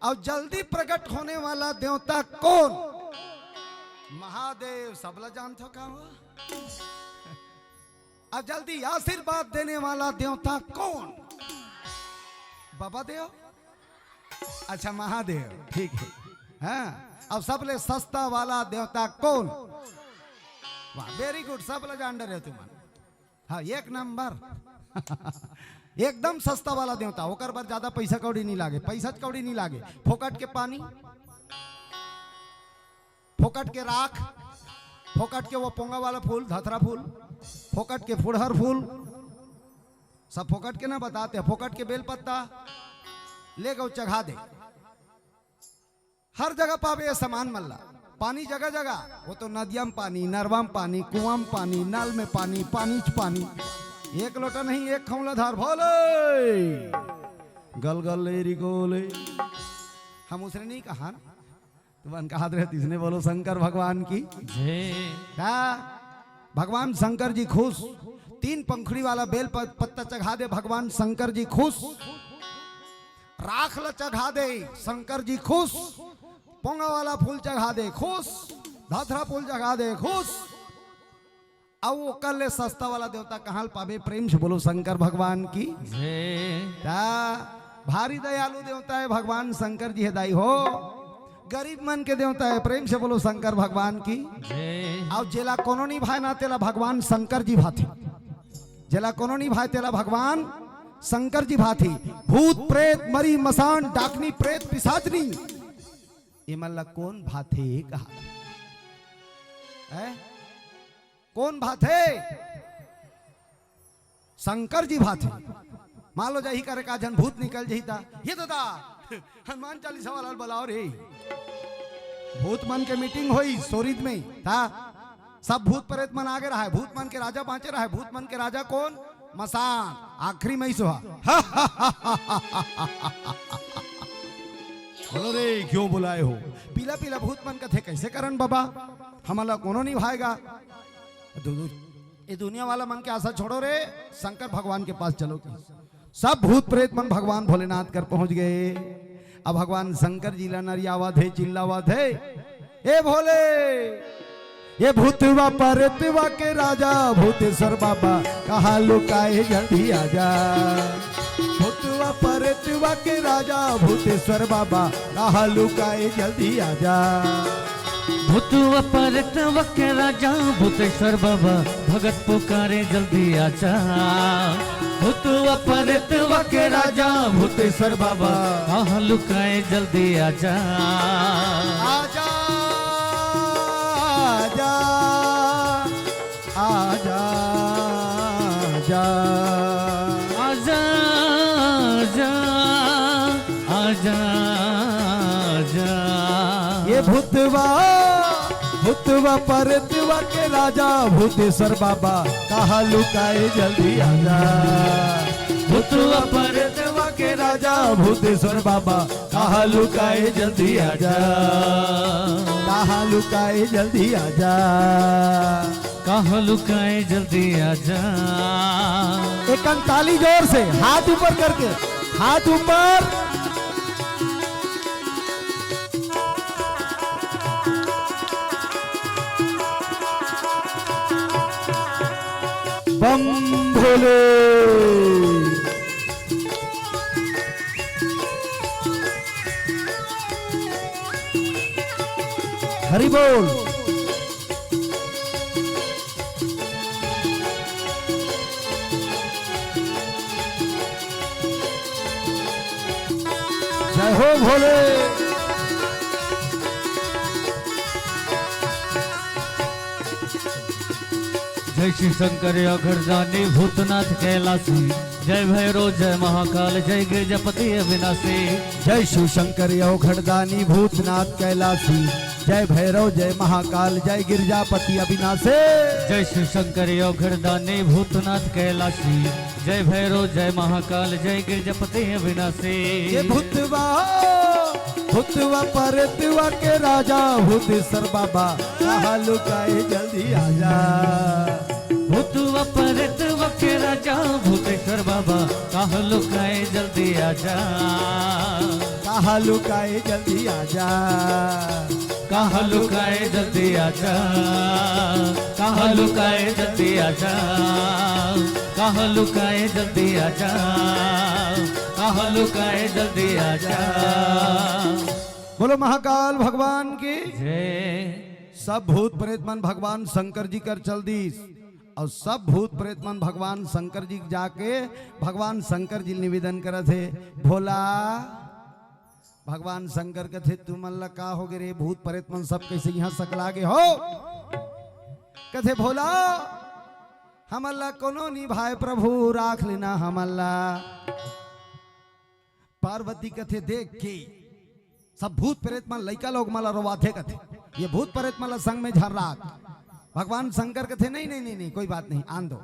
अउ जल्दी प्रकट होने वाला देवता कोन? महादेव। सबला जानथो का हो? अउ जल्दी आशीर्वाद देने वाला देवता कोन? बाबा देव। अच्छा, महादेव, ठीक हे। हाँ, अब सबले सस्ता वाला देवता कोन? वाह, very good, सबला जान डरे हो तुमन। हाँ, एक नंबर। एकदम सस्ता वाला देवता, ओकर बर ज्यादा पैसा कौड़ी नहीं लागे, पैसा कौड़ी नहीं लागे। फोकट के पानी, फोकट के राख, फोकट के वो पोंगा वाला फूल, धतरा फूल, फोकट के फुड़हर फूल, सब फोकट के ना बताते, फोकट के बेल पत्ता ले गो चघा दे। हर जगह पाबे ये सामान मन ला। पानी जगह जगह, वो तो नदिया में पानी, नरवा में पानी, कुआं में पानी, नल में पानी, पानी च पानी। एक लोटा नहीं, एक खौला धार भोले। गल गल ले री गोले। हम उसने नहीं कहा ना। तुमन कहात रहे, तिसने बोलो शंकर भगवान की। जय। का भगवान शंकर जी खुश? तीन पंखुड़ी वाला बेल प-, पत्ता चघा दे, भगवान शंकर जी खुश। राख ल चघा दे, शंकर जी खुश। पोंगा वाला फूल चघा दे, खुश। धतरा फूल चघा दे, खुश। अउ ओकर ले सस्ता वाला देवता कहाँ ल पाबे? प्रेम से बोलो शंकर भगवान की। जय। ता भारी दयालु देवता हे भगवान शंकर जी हे दाई हो। गरीब मन के देवता हे, प्रेम से बोलो शंकर भगवान की। जय। अउ जेला कोनो नी भाय ना, तेला भगवान शंकर जी भाथे। जेला कोनो नी भाय, तेला भगवान शंकर जी भाथे। भूत, प्रेत, मरी, मसान, डाकनी, प्रेत, पिसाचनी, एमन ला कोन भाथे कहा? हैं? कोन भाथे? शंकर जी भाथे। मान लो जाही करे का झन भूत निकल जाही ता, ये दादा, हनुमान चालीसा वाला ल बलाओ रे। भूत मन के मीटिंग होई सोरिद में, ता सब भूत प्रेत मन आगे रहा हे, भूत मन के राजा बाँचे रहा हे। भूत मन के राजा कोन? मसान, आखिरी में ही सोहा। बोलो रे, क्यों बुलाए हो? पीला पीला भूत मन कथे, कैसे करन बाबा, हमन ला कोनो नी भाएगा। दु-, दु-, ये दुनिया वाला मन के आशा छोड़ो रे, शंकर भगवान के पास चलो। सब भूत प्रेत मन भगवान भोलेनाथ कर पहुंच गए। अब भगवान शंकर जी ला नरियावत हे, चिल्लावत हे, ए भोले, ये भूतवा प्रेतवा के राजा भूतेश्वर बाबा, कहाँ लुकाए जल्दी आजा। भूतवा प्रेतवा के राजा भूतेश्वर बाबा, कहाँ लुकाए जल्दी आजा। भूतवा प्रेतवा के राजा भूतेश्वर बाबा, भगत पुकारे जल्दी आजा। भूतवा प्रेतवा के राजा भूतेश्वर बाबा, कहाँ लुकाए जल्दी आजा। आजा, आजा, आजा, आजा। आजा, आजा, आजा, आजा। ये भूतवा, भूतवा प्रेतवा के राजा भूतेश्वर बाबा, कहाँ लुकाए जल्दी आजा। भूतवा प्रेतवा के राजा भूतेश्वर बाबा, कहाँ लुकाए जल्दी आजा। कहाँ लुकाए जल्दी आजा। कहाँ लुकाए जल्दी आजा। एक अंग ताली जोर से, हाथ ऊपर करके, हाथ ऊपर। बम भोले। हरि बोल। जय हो भोले। जय शिव शंकर अवघड़दानी भूतनाथ कैलासी, जय भैरव जय महाकाल जय गिरजापति अविनाशी। जय शिव शंकर अवघड़दानी भूतनाथ कैलासी, जय भैरव जय महाकाल जय गिरजापति अविनाशी। जय शिव शंकर अवघड़दानी भूतनाथ कैलासी, जय भैरव जय महाकाल जय गिरजापति अविनाशी। ये भूतवा, भूतवा प्रेतवा के राजा भूतेश्वर बाबा, कहाँ लुकाए जल्दी आजा। भूतवा प्रेतवा के राजा भूतेश्वर बाबा, कहाँ लुकाए जल्दी आजा। कहाँ लुकाए जल्दी आजा। कहाँ लुकाए जल्दी आजा। कहाँ लुकाए जल्दी आजा। कहाँ लुकाए जल्दी आजा। कहाँ लुकाए जल्दी आजा। बोलो महाकाल भगवान की। जय। सब भूत प्रेत मन भगवान शंकर जी कर चल दीस। अउ सब भूत प्रेत मन भगवान शंकर जी के जाके भगवान शंकर जी ल निवेदन करत हे, भोला। भगवान शंकर कथे, "तुमन ला का होगे रे भूत प्रेत मन, सब कइसे इहाँ सकला गे हो?" कथे, "भोला, हमन ला कोनो नी भाय प्रभु, राख लेना हमन ला।" पार्वती कथे, "देख के सब भूत प्रेत मन लइका लोग मन ला रोवाथे," कथे, "ये भूत प्रेत मन ला संग में झन राख।" भगवान शंकर कथे, "नहीं, नहीं, नहीं, नहीं, कोई बात नहीं, आन दो।"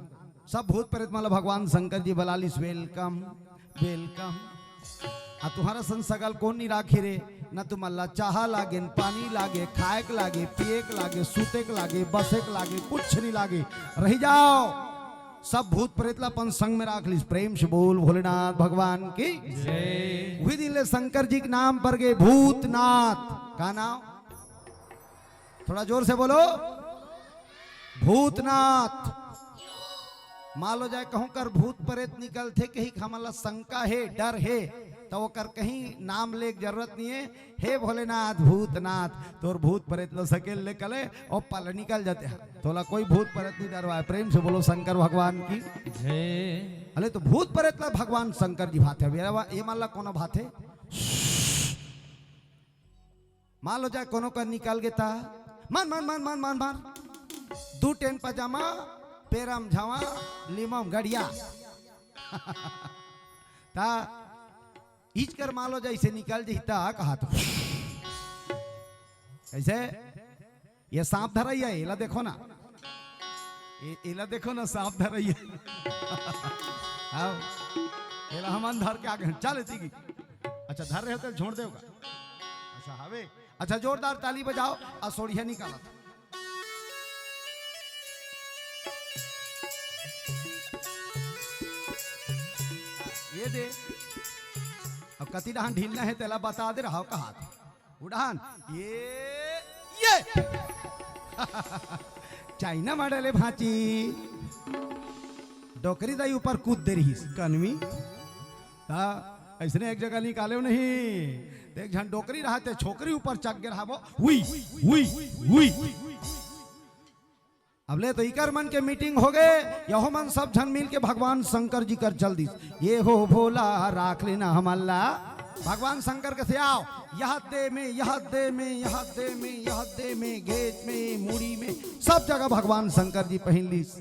सब भूत प्रेत मन ला भगवान शंकर जी बला लिस, "Welcome, welcome।" "आ तुम्हारा सन सकल कोन नी राखे रे?" न तुमन ला चाहा लागे, न पानी लागे, खाएक लागे, पिएक लागे, सूतेक लागे, बसेक लागे, कुछ नहीं लागे। रहि जाव। सब भूत प्रेत ला अपन संग में राख लिस। प्रेम से बोल भोलेनाथ भगवान की। जय। उही दिन ले शंकर जी के नाम पर गे भूतनाथ। का नाम? थोड़ा जोर से बोलो, भूतनाथ। मान लो जाए कहूं कर भूत प्रेत निकलथे, कहीं हमन ला शंका हे, डर हे, त ओकर कहीं नाम ले के जरूरत नहीं है। हे भोलेनाथ, भूतनाथ, तोर भूत प्रेत लो सकेल ले कले, ओ पल निकल जाते हैं। तोला कोई भूत प्रेत नहीं डरवाए। प्रेम से बोलो शंकर भगवान की। जय। अले तो भूत प्रेत ला भगवान शंकर जी भाथे। ये मान ला कोनो भाथे? मान लो जाए कोनो का निकल गे ता, मान, मान, मान, मान, मान, मान। दू टेन पजामा, पेरम झावा, लिमम गड़िया। ता इच कर मान लो जाए इसे निकल जही ता कहा तो। ऐसे ये सांप धरई है, एला देखो ना। ए-, एला देखो ना, सांप धरई है। हाँ। एला हमन धर के आगे, चल एती की। अच्छा, धर रहे हो तो छोड़ देगा। अच्छा, हवे। अच्छा, जोरदार ताली बजाओ, असोड़िया निकालत। ये दे। अब कति डहान ढीलना है, तेला बता दे रहा हो, कहा। उड़ान, ये, ये। चाइना मॉडल है भांची। डोकरी दाई ऊपर कूद दे रहीस, कनवी। ता, ऐसने एक जगह निकाले नहीं। देख, झन डोकरी रहा ते, छोकरी ऊपर चक गे रहा वो। उई, उई, उई। अब ले तो इकर मन के मीटिंग हो गए, यहो मन सब झन मिल के भगवान शंकर जी कर चल दिस। ये हो भोला, राख लेना हमन ला। भगवान शंकर कथे, आओ, यह दे में, यह दे में, यह दे में, यह दे में, गेज में, मुड़ी में, सब जगह भगवान शंकर जी पहिन लिस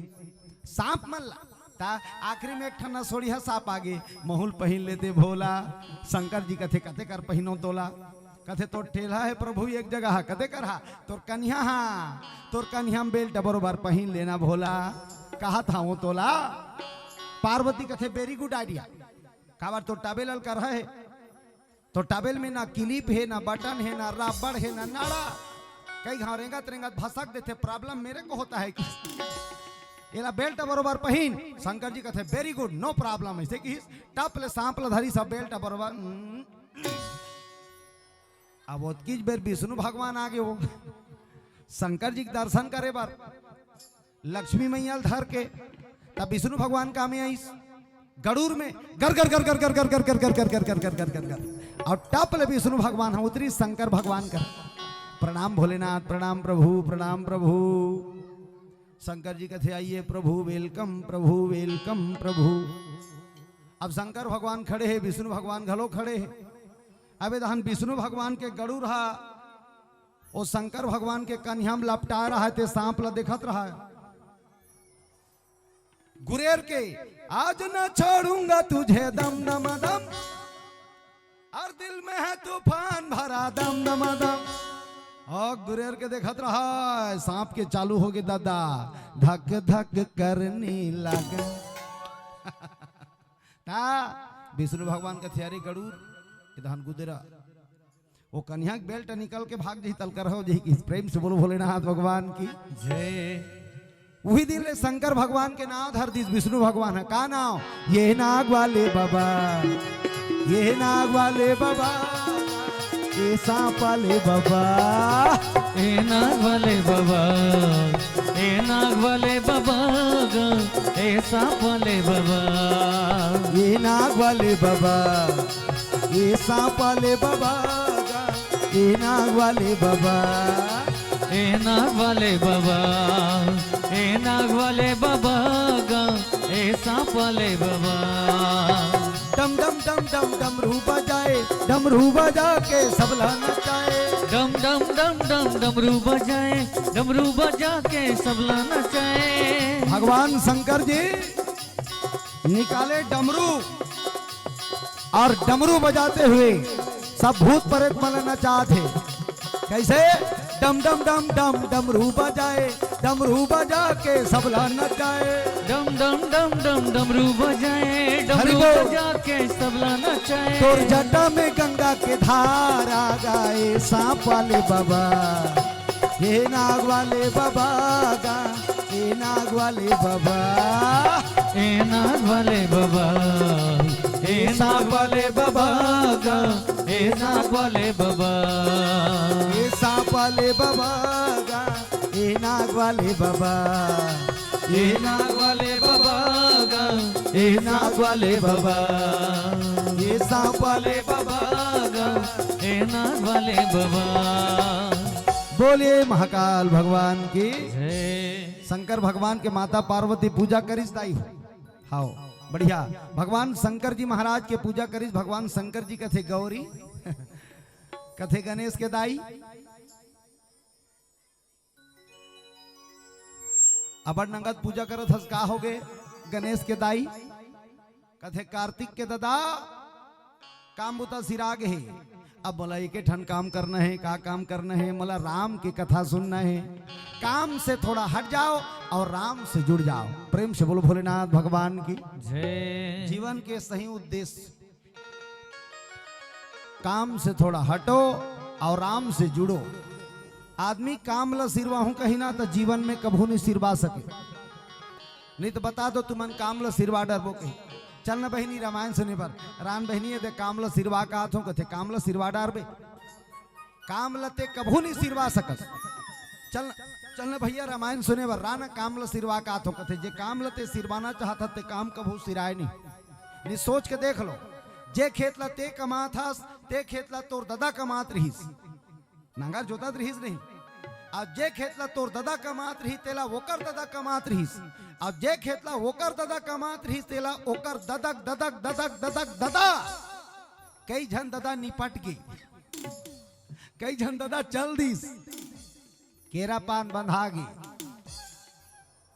सांप मन ला। ता आखिरी में एक ठन असोड़िया सांप आगे, महूं ल पहिन लेते भोला। शंकर जी कथे, कते कर पहिनो तोला? कथे, तोर ठेला है प्रभु एक जगह, कते कर हा? तोर कनिहा हा, तोर कनिहा में बेल्ट बरोबर पहिन लेना भोला। कहा था वो तोला? पार्वती कथे, very good idea। काबर तोर टाबेल अलकर है? तोर टाबेल में ना क्लिप है, ना बटन है, ना रबड़ है, ना नाड़ा। कई घाव रेंगत रेंगत भसक देथे, problem मेरे को होता है कि एला बेल्ट बरोबर पहिन। शंकर जी कथे, very good, no problem। ऐसे कि टप ले सांप ला धरी सब बेल्ट बरोबर। हम्म। अब ओतकीच बेर विष्णु भगवान आगे हो शंकर जी के दर्शन करे बर। लक्ष्मी मैया ल धर के तब विष्णु भगवान का में आइस गड़ूर में, गर गर गर गर गर गर गर गर गर गर गर गर गर गर गर गर गर। और टप ले विष्णु भगवान ह उतरी शंकर भगवान कर। प्रणाम भोलेनाथ, प्रणाम प्रभु, प्रणाम प्रभु। शंकर जी कथे, आइए प्रभु, welcome प्रभु, welcome प्रभु। अब शंकर भगवान खड़े हे, विष्णु भगवान घलो खड़े हे। अबे दहन विष्णु भगवान के गड़ूर हा, ओ शंकर भगवान के कनिहा म लपटाए रहा हे, ते सांप ल देखत रहा हे। गुरेर के, आज न छोड़ूंगा तुझे दम दम दम, और दिल में है तूफान भरा दम दम दम। और गुरेर के देखत रहा हे, सांप के चालू होगे दादा, धक धक करने लगा। ता विष्णु भगवान कथे, अरे गड़ूर, ए दहन गुदेरा। वो कनिहा के बेल्ट निकल के भाग जही तलकर हो जही कि प्रेम से बोलो भोलेनाथ भगवान की जय। उही दिन ले शंकर भगवान के नाव धर दिस विष्णु भगवान ह। का नाव? ये नाग वाले बाबा, ये नाग वाले बाबा, ये सांप वाले बाबा। ए नाग वाले बाबा, ए नाग वाले बाबा गा, ए सांप वाले बाबा। ये नाग वाले बाबा, ये सांप वाले बाबा गा, ये नाग वाले बाबा। ए नाग वाले बाबा, ए नाग वाले बाबा गा, ए सांप वाले बाबा। डम डम डम डम डमरू बजाए, डमरू बजा के सबला नचाए। डम डम डम डम डमरू बजाए, डमरू बजा के सबला नचाए। भगवान शंकर जी निकाले डमरू और डमरू बजाते हुए सब भूत प्रेत मन नचात हे। कैसे? डम डम डम डम डमरू बजाए, डमरू बजा के सबला नचाए। डम डम डम डम डमरू बजाए, हरि डमरू बोल। बजा के सबला नचाए। तोर जटा में गंगा के धार आ गा, ए सांप वाले बाबा, ए नाग वाले बाबा गा, ए नाग वाले बाबा, ए नाग वाले बाबा, ए सांप वाले बाबा गा, ए नाग वाले बाबा, ए सांप वाले बाबा गा, ए नाग वाले बाबा, ए नाग वाले बाबा गा, ए नाग वाले बाबा, ए सांप वाले बाबा गा, ए नाग वाले बाबा। बोलिए महाकाल भगवान की। जय। शंकर भगवान के माता पार्वती पूजा करिस दाई हो। हाओ, बढ़िया। भगवान शंकर जी महाराज के पूजा करिस। भगवान शंकर जी कथे गौरी, कथे गणेश के दाई, अबड़ नंगत पूजा करत हस, का होगे गणेश के दाई? कथे, कार्तिक के ददा, काम बुता सिरा गे हे। अब मोला एके ठन काम करना हे। का काम करना हे? मोला राम के कथा सुनना हे। काम से थोड़ा हट जाओ और राम से जुड़ जाओ। प्रेम से बोलो भोलेनाथ भगवान की। जय। जीवन के सही उद्देश्य, काम से थोड़ा हटो और राम से जुड़ो। आदमी काम ल सिरवाहूं कही ना, त जीवन में कभू नहीं सिरवा सके। नहीं तो बता दो, तुमन काम ल सिरवा डरबो कही। चल न बहिनी, रामायण सुने बर। रान बहिनी, ये दे काम ल सिरवा का आथों, कथे काम ल सिरवा डारबे। काम ल ते कभू नहीं सिरवा सकस। चल, चल न भैया, रामायण सुने बर। रान काम ल सिरवा का आथों, कथे जे काम ल ते सिरवाना चाहत हस, ते काम कभू सिराय नहीं। नहीं, सोच के देख लो, जे खेत ल ते कमात हस, ते खेत ल तोर ददा कमात रहिस, नांगर जोतत रहिस नहीं। अब जे खेत ल तोर ददा कमात रहिस, तेला ओकर ददा कमात रहिस। अब जे खेत ल ओकर ददा कमात रहिस, तेला ओकर ददक, ददक, ददक, ददक, ददा। कई झन ददा निपट गे, कई झन ददा चल दिस, केरा पान बंधा गे।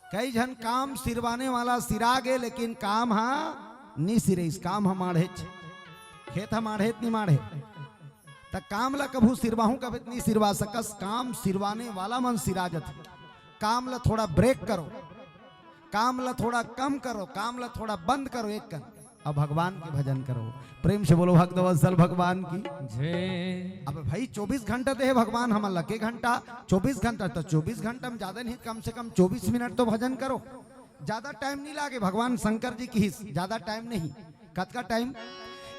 कई झन काम सिरवाने वाला सिरा गे, लेकिन काम हा नी सिरइस, काम हा माढ़ेच, खेत हा माढ़ेच नी माढ़े। त काम ला कभू सिरवाहूं कभे त नी सिरवा सकस, काम सिरवाने वाला मन सिरा जथे। काम ला थोड़ा ब्रेक करो, काम ला थोड़ा कम करो, काम ला थोड़ा बंद करो एक कन। अब भगवान के भजन करो। प्रेम से बोलो भक्तवत्सल भगवान की। जय। अब भाई चौबीस घंटा दे हे भगवान हमन ला, के घंटा? चौबीस घंटा। तो चौबीस घंटा में ज्यादा नहीं, कम से कम चौबीस मिनट तो भजन करो। ज्यादा टाइम नहीं लागे, भगवान शंकर जी किहिस ज्यादा टाइम नहीं। कतका टाइम?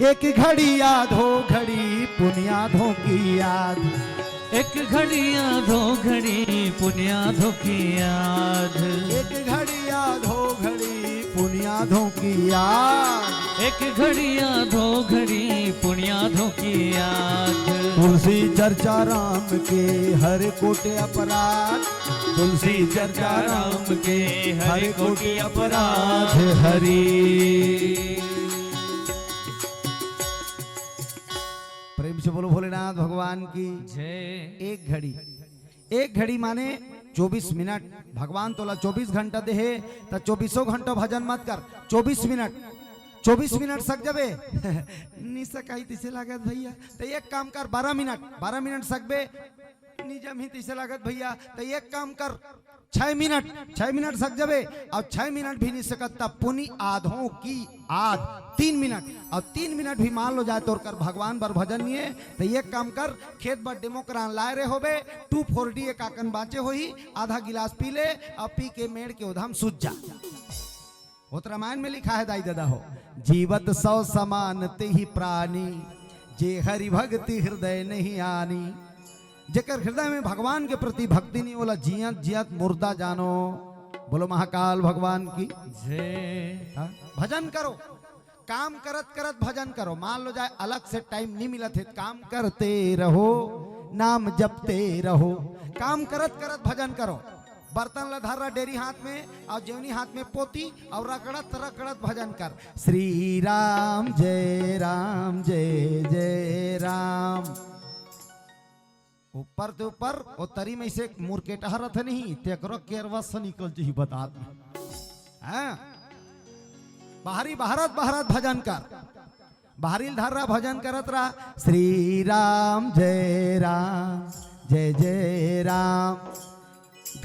एक घड़ी आधो घड़ी पुनिया धोकी याद। एक घड़ी आधो घड़ी पुनिया धोकी याद। एक घड़ी आधो घड़ी पुनिया धोकी याद। एक घड़ी आधो घड़ी पुनिया धोकी याद। तुलसी चर्चा राम के हर कोटे अपराध। तुलसी चर्चा राम के हर कोटे अपराध हरी। प्रेम से बोलो भोलेनाथ भगवान की। जय। एक घड़ी, एक घड़ी माने चौबीस मिनट। भगवान तोला चौबीस घंटा दे हे, त चौबीसों घंटा भजन मत कर। चौबीस मिनट, चौबीस मिनट सक जबे। नी सकाई तैसे लागत भैया, त एक काम कर, बारह मिनट, बारह मिनट सकबे। नी जमही तैसे लागत भैया, त एक काम कर, छह मिनट, छह मिनट सक जबे, अउ छह मिनट भी नी सकत, तब पुनि आधों की आध, तीन मिनट, अउ तीन मिनट भी मान लो जाए तोर कर भगवान बर भजन निये, त एक काम कर, खेत बर डेमोक्रान लाए रे होबे, टू फोर डी एक आकन बाँचे होही, आधा गिलास पी ले, अउ पी के मेड़ के ओधम सूत जा। वो तो रामायण में लिखा है दाई ददा हो, जीवत सौ समान तेहि प्राणी, जे हरि भक्ति हृदय नहीं आनी। जेकर हृदय में भगवान के प्रति भक्ति नहीं, ओला जियत जियत मुर्दा जानो। बोलो महाकाल भगवान की। जय। हाँ? भजन करो, काम करत करत भजन करो। मान लो जाए अलग से टाइम नहीं मिलत हे, काम करते रहो, नाम जपते रहो, काम करत करत भजन करो। बर्तन ला धर रहा डेरी हाथ में, अउ जेवनी हाथ में पोती, अउ रगड़त रगड़त भजन कर, श्री राम जय राम जय जय राम। ऊपर ते ऊपर ओ तरी में से मुरकेटहा रथे नहीं, तेकरो केरवा से निकल जही बतात में। हाँ? बाहरी बहरत बहरत भजन कर। बाहरी ल धर रहा भजन करत रहा, श्री राम जय राम जय जय राम।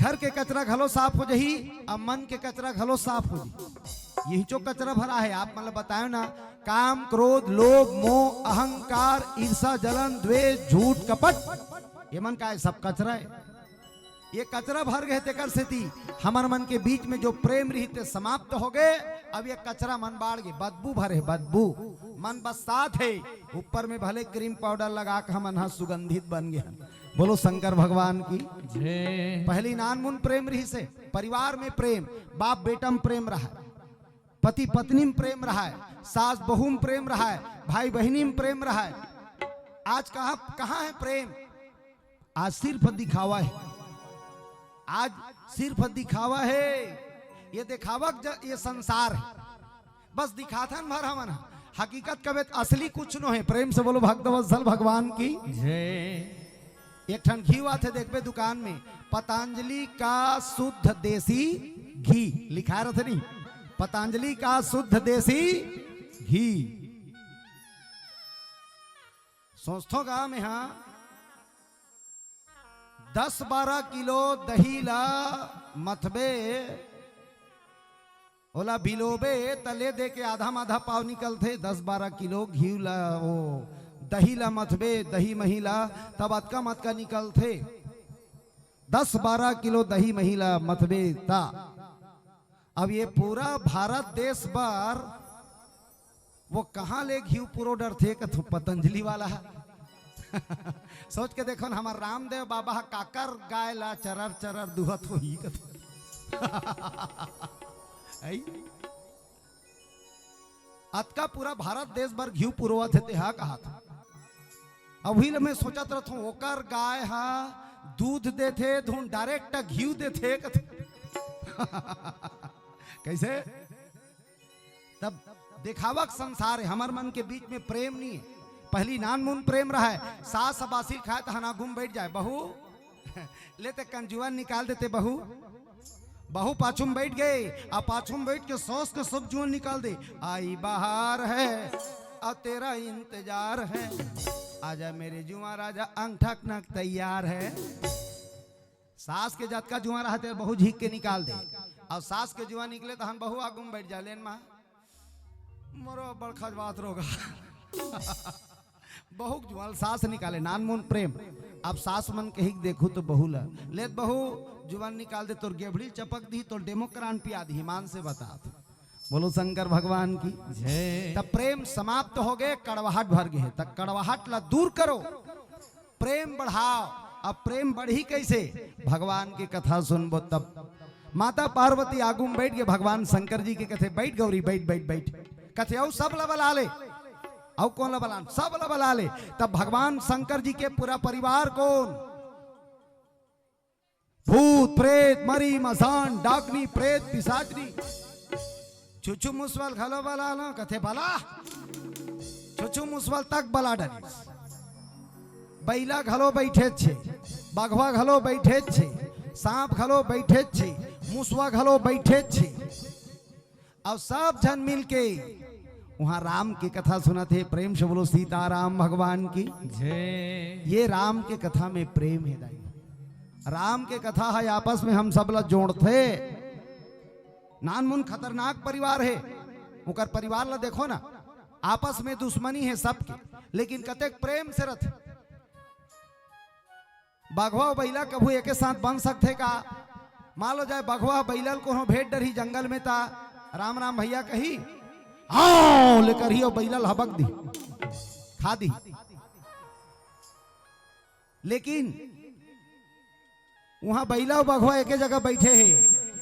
घर के कचरा घलो साफ हो जाही, अब मन के कचरा घलो साफ हो जाही। यही जो कचरा भरा है, आप मन ल बतायो ना, काम, क्रोध, लोभ, मोह, अहंकार, ईर्षा, जलन, द्वेष, झूठ, कपट, ये मन का है? सब कचरा है। ये कचरा भर गए, तेकर सेती हमर मन के बीच में जो प्रेम रहिस ते समाप्त हो गए। अब ये कचरा मन बाढ़ गए, बदबू भरे, बदबू। मन बस्सात है, ऊपर में भले क्रीम पाउडर लगा के हमन ह सुगंधित बन गए हन। बोलो शंकर भगवान की। जय। पहली नानमुन प्रेम रहिस हे, परिवार में प्रेम, बाप बेटा में प्रेम रहा है, पति पत्नी में प्रेम रहा है, सास बहू में प्रेम रहा है, भाई बहिनी में प्रेम रहा है। आज कहाँ, कहाँ है प्रेम? आज सिर्फ दिखावा है, आज सिर्फ दिखावा है। ये दिखावा क ज-, ये संसार है, बस दिखाथन भर हमन ह। हकीकत कबे त असली कुछ नो है। प्रेम से बोलो भक्तवत्सल भगवान की। जय। एक ठन घीव आथे, देखबे दुकान में, पतंजलि का शुद्ध देसी घी लिखाय रथे नहीं, पतंजलि का शुद्ध देसी घी। सोचथों गा में, हाँ, दस बारह किलो दही ला मथबे, ओला बिलोबे, त ले दे के आधा माधा पाव निकलथे। दस बारह किलो घीव ला, ओ, दही ला मथबे, दही मही ला, तब अतका मतका निकलथे। दस बारह किलो दही मही ला मथबे, त अब ये पूरा भारत देश बर वो कहाँ ले घीव पुरो डरथे कथो पतंजलि वाला। सोच के देखो न, हमर रामदेव बाबा ह काकर गाय ला चरर चरर दुहत होही कथो। ऐ? अतका पूरा भारत देश बर घीव पुरोवत हे, तेहा कहात। अभी ले मैं सोचत रथों, ओकर गाय ह दूध देथे, धुन direct घीव देथे कथो। कैसे? तब देखावक संसार है, हमर मन के बीच में प्रेम नहीं है। पहली नानमुन प्रेम रहा है, सास बासी ल खाए त हना गुम बैठ जाए, बहू ले ते कन जुआन निकाल देते, बहू, बहू पाछू में बैठ गए, आ पाछू में बैठ के सास के सब जुआन निकाल दे। आई बहार है और तेरा इंतजार है, आजा मेरे जुआन राजा, अंगठा नक तैयार है। सास के जतका जुआन रहते, बहू झीक के निकाल दे। अब सास के जुआन निकले, तहन बहू आगू में बैठ जा, लेन माँ, मोरो बड़ खजवात रोगा। बहू के जुआन सास निकाले, नानमुन प्रेम। अब सास मन कही के देखू तो बहू ला, लेत बहू, जुआन निकाल दे, तोर गेभड़ी चपक दी, तोर डेमोक्रान पिया दी, ईमान से बता। बोलो शंकर भगवान की। जय। तब प्रेम समाप्त हो गए, कड़वाहट भर गए, तब कड़वाहट ला दूर करो, प्रेम बढ़ाओ। अब प्रेम बढ़ी कैसे? भगवान के कथा सुनबो तब। माता पार्वती आगू में बैठ के भगवान शंकर जी के कथे, "बैठ गौरी, बैठ, बैठ, बैठ।" कथे, "अउ सब ला बला ले।" "अउ कौन ला बला?" "सब ला बला ले।" तब भगवान शंकर जी के पूरा परिवार कौन? भूत, प्रेत, मरी, मसान, डाकनी, प्रेत, पिसाचनी, छुछू मुसवा ल घलो बला लो, कथे, "बला।" छुछू मुसवा ल तक बला डरिस। बइला घलो बइठे छे, बघवा घलो बइठे छे, सांप घलो बइठे छे, मुसवा घलो बइठे छे। अउ सब झन मिलके उहाँ राम के कथा सुनत हे। प्रेम से बोलो सीताराम भगवान की। जय। ये राम के कथा में प्रेम हे दाई। राम के कथा हे, आपस में हम सब ला जोड़थे। नानमुन खतरनाक परिवार हे, ओकर परिवार ला देखो ना, आपस में दुश्मनी हे सबके, लेकिन कतेक प्रेम से रथे। बघवा अउ बइला कभू एके साथ बन सकथे का? मान लो जाए बघवा ह बइला ल कोनो भेंट डरही जंगल में, ता राम राम भइया कही, "आओ," ले करही अउ बइला ल हबक दी, खा दी। लेकिन उहाँ बइला अउ बघवा एके जगह बइठे हे,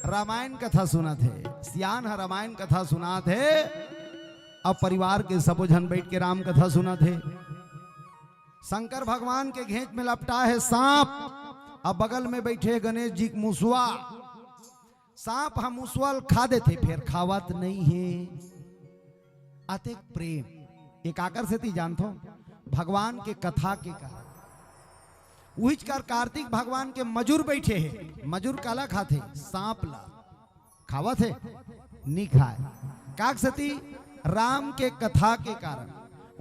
रामायण कथा सुनत हे, सियान ह रामायण कथा सुनात हे, अउ परिवार के सबो झन बइठ के राम कथा सुनत हे। शंकर भगवान के घेंच में लपटा हे सांप, अउ बगल में बइठे हे गणेश जी के मुसवा। सांप ह मुसवा ल खा देथे, फेर खावत नइ हे। अतेक प्रेम। ए काकर सेती जानथो? भगवान के कथा के कारण। उहिच कर कार्तिक भगवान के मजूर बइठे हे। मजूर काला खाथे? सांप ला। खावत हे? नी खाय। काक सेती? राम के कथा के कारण।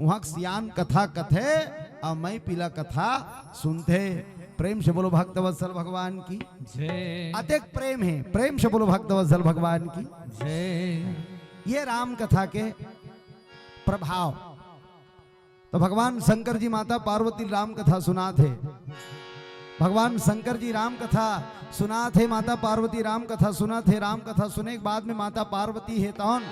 उहाँ के सियान कथा कथे, अउ मइपीला कथा सुनथे। प्रेम से बोलो भक्तवत्सल भगवान की। जय अतेक प्रेम हे, प्रेम से बोलो भक्तवत्सल भगवान की। जय ये राम कथा के प्रभाव। तो भगवान शंकर जी माता पार्वती राम कथा सुनाथे। भगवान शंकर जी राम कथा सुनाथे, माता पार्वती राम कथा सुनाथे। राम कथा सुने के बाद में माता पार्वती हे तौन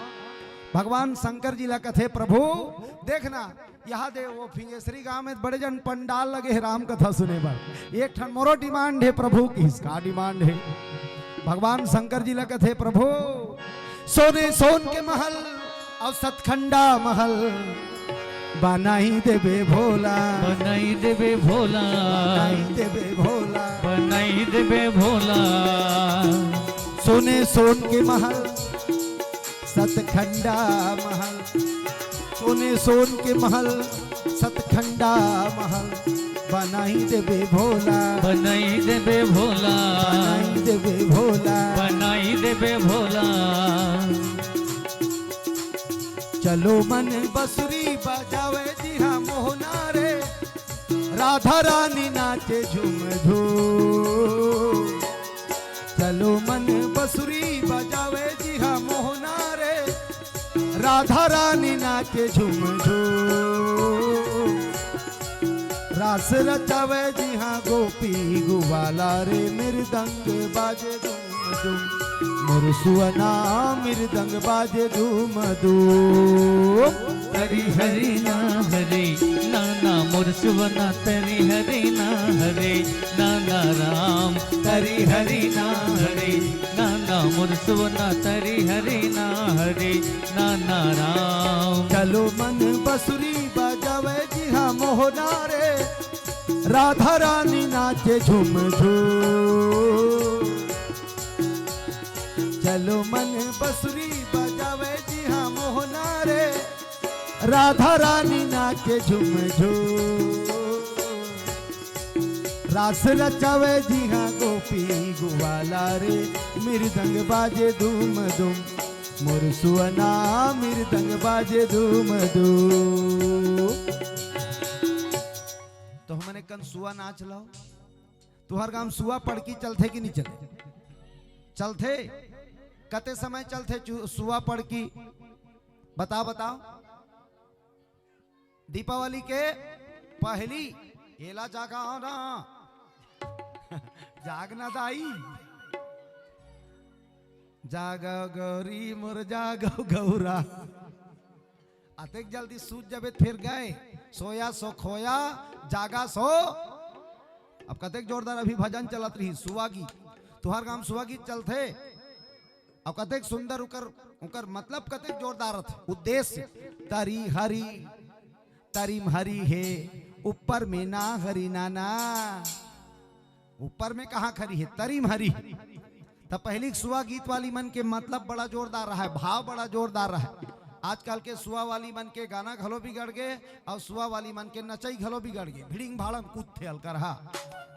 भगवान शंकर जी ला कथे, प्रभु देखना, यहाँ दे वो फिंगेश्वरी गांव में बड़े जन पंडाल लगे हे राम कथा सुने बर। एक ठन मोरो डिमांड हे प्रभु, किसका डिमांड हे? भगवान शंकर जी ला कथे, प्रभु सोने सोन के महल अउ सतखंडा महल बनाई देबे भोला, बनाई देबे भोला, बनाई देबे भोला। बनाई देबे भोला। सोने सोन के महल सतखंडा महल, सोने सोन के महल सतखंडा महल बनाई देबे भोला, बनाई देबे भोला, बनाई देबे भोला। बनाई देबे भोला। चलो मन बसुरी बजावे जिहा मोहना रे, राधा रानी नाचे झूम झूम। चलो मन बसुरी बजावे जिहा मोहना रे, राधा रानी नाचे झूम झूम। रास रचावे जिहा गोपी गुवाला रे, मृदंग बाजे धूम धूम। मोर सुअना मृदंग बाजे धूम धूम। तरी हरी ना हरे नाना मोर सुवना, तरी हरी ना हरे नाना राम। तरी हरी ना हरे नाना मोर सुवना, तरी हरी ना हरे नाना राम। चलो मन बसुरी बजावे जिहा मोहना रे, राधा रानी नाचे झूम झूम। चलो मन बसुरी बजावे जिहा मोहना रे, राधा रानी नाचे झूम झूम। रास रचावे जिहा गोपी गुवाला रे, मृदंग बाजे धूम धूम। मोर सुअना मृदंग बाजे धूम धूम। तो हमन एक कन सुआ नाच लाओ। तुहर गांव सुआ पड़की चलथे कि नहीं चले? चलथे। कते समय चलथे चु- सुआ पड़की? बता बताओ। दीपावली के पहली। एला जागा ना। जागना दाई। जागा गौरी मोर जागा गौरा। अतेक जल्दी सूत जबे त फेर गए। सोया सो खोया, जागा सो। अब कतेक जोरदार अभी भजन चलत रही, सुआ गीत। तुहर गांव सुआ गीत चलथे। अब कतेक सुंदर उकर, उकर मतलब कतेक जोरदार रथे। उद्देश्य, तरी हरी, तरी म हरी हे, ऊपर में ना हरी नाना। ऊपर में कहाँ खरी हे? तरी म हरी। त पहली सुआ गीत वाली मन के मतलब बड़ा जोरदार रहा है, भाव बड़ा जोरदार रहा है। आजकल के सुआ वाली मन के गाना घलो बिगड़ गे अउ सुआ वाली मन के नचई घलो बिगड़ गे। भिड़िंग भाड़म कूदथे अलकरहा।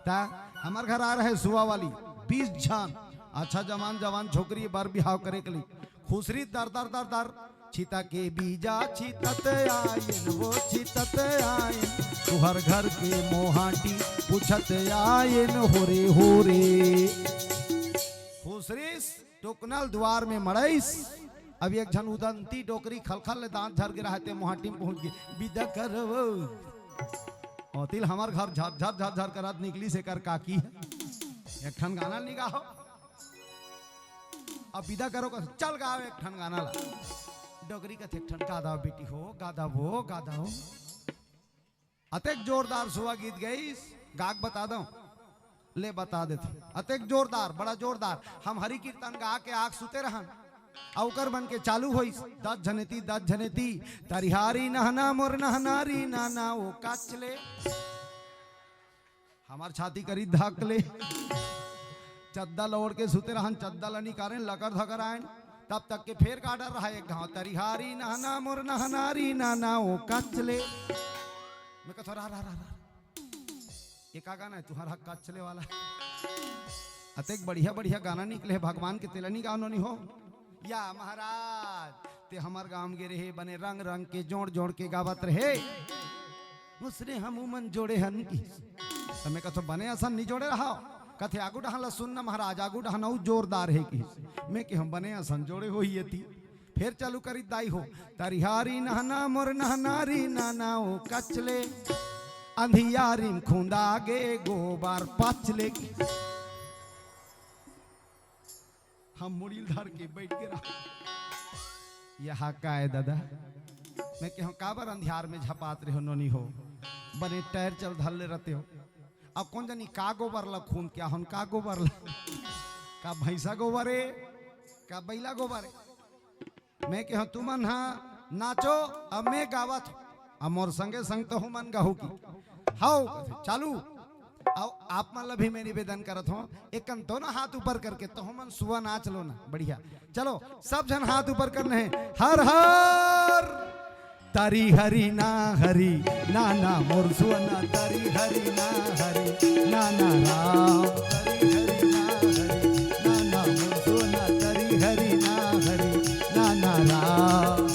त हमर घर आ रहे सुआ वाली बीस झन, अच्छा जवान जवान छोकरी बर बिहाव करे के लिए। खुसरी दर दर दर दर, छिता के बीजा छितत आयन, वो छितत आयन, तुहर घर के मोहाटी पूछत आयन, हो रे हो रे। खुसरी टोकनल दुआर में मड़ईस। अब एक झन उदंती डोकरी खलखल ले दांत झर गे रहा ते मोहाटी में पहुंच गे। बिदा करवो। ओतिल हमर घर झर झर झर झर करत निकली से कर काकी। एक ठन गाना नहीं गाओ। अब बिदा करो का, चल गाओ एक ठन गाना ला। डोकरी कथे एक ठन गा दव बेटी हो, गा दव वो, गा दव। अतेक जोरदार सुआ गीत गईस, गाक बता दो। ले बता देथे। अतेक जोरदार, बड़ा जोरदार। हम हरि कीर्तन गा के आग सुते रहन। अउ ओकर मन के चालू होइस, दस झनेती, दस झनेती। तरिहारी नहना मोर नहनारी नाना ओ काचले। हमार छाती करी धक ले। चद्दा ल ओढ़ के सुते रहन, चद्दा ल निकारेन, लकर धकर आयन। तब तक के फेर गाडर रहा एक घाव, तरिहारी नहना मोर नहनारी नाना ओ काचले। मैं कथो, रा, रा, रा, रा। ये का गाना है? तुम्हारा काचले वाला। अतेक बढ़िया बढ़िया गाना निकले है भगवान के, तेला नहीं गानो नहीं हो। या महाराज, ते हमर गांव गे रहे, बने रंग रंग के जोड़ जोड़ के गावत रहे। उसने हम उमन जोड़े हन की। त मैं कथों, "बने असन नी जोड़े रहा।" कथे, "आगू डहन ला सुन न महाराज, आगू डहन अउ जोरदार हे," किहिस। मैं कहेंव, "बने असन जोड़े होही एती।" फेर चालू करिस दाई हो, "तरिहारी नहना मोर नहनारी नाना ओ कचले, अंधियारी म खुंदा गे गोबर पचले।" हम मुड़ी ल धर के बइठ गे रहा। "एहा का ए ददा?" मैं कहेंव, "काबर अंधियार में झपात रहे हो नोनी हो? बने टायर चल धर ले रहते हो।" अब कोन जनी का गोबर ला खूंद के आहूं, का गोबर ला, का भैंसा गोबर ए, का बइला गोबर ए। मैं कहेंव, "तुमन हा नाचो, अब मैं गावत हों, अब मोर संगे संग तहूं मन गाहू की।" "हव," कथे, "चालू।" अउ आप मन ला भी मैं निवेदन करत हों, एक कन दोनों हाथ ऊपर करके तहूं मन सुआ नाच लो ना। बढ़िया, चलो, सब झन हाथ ऊपर करने हे। हर हर तरी हरी ना हरी, नाना मोर सुअना, तरी हरी ना हरी, नाना राम, तरी हरी ना हरी, नाना मोर सुअना, तरी हरी ना हरी, नाना राम।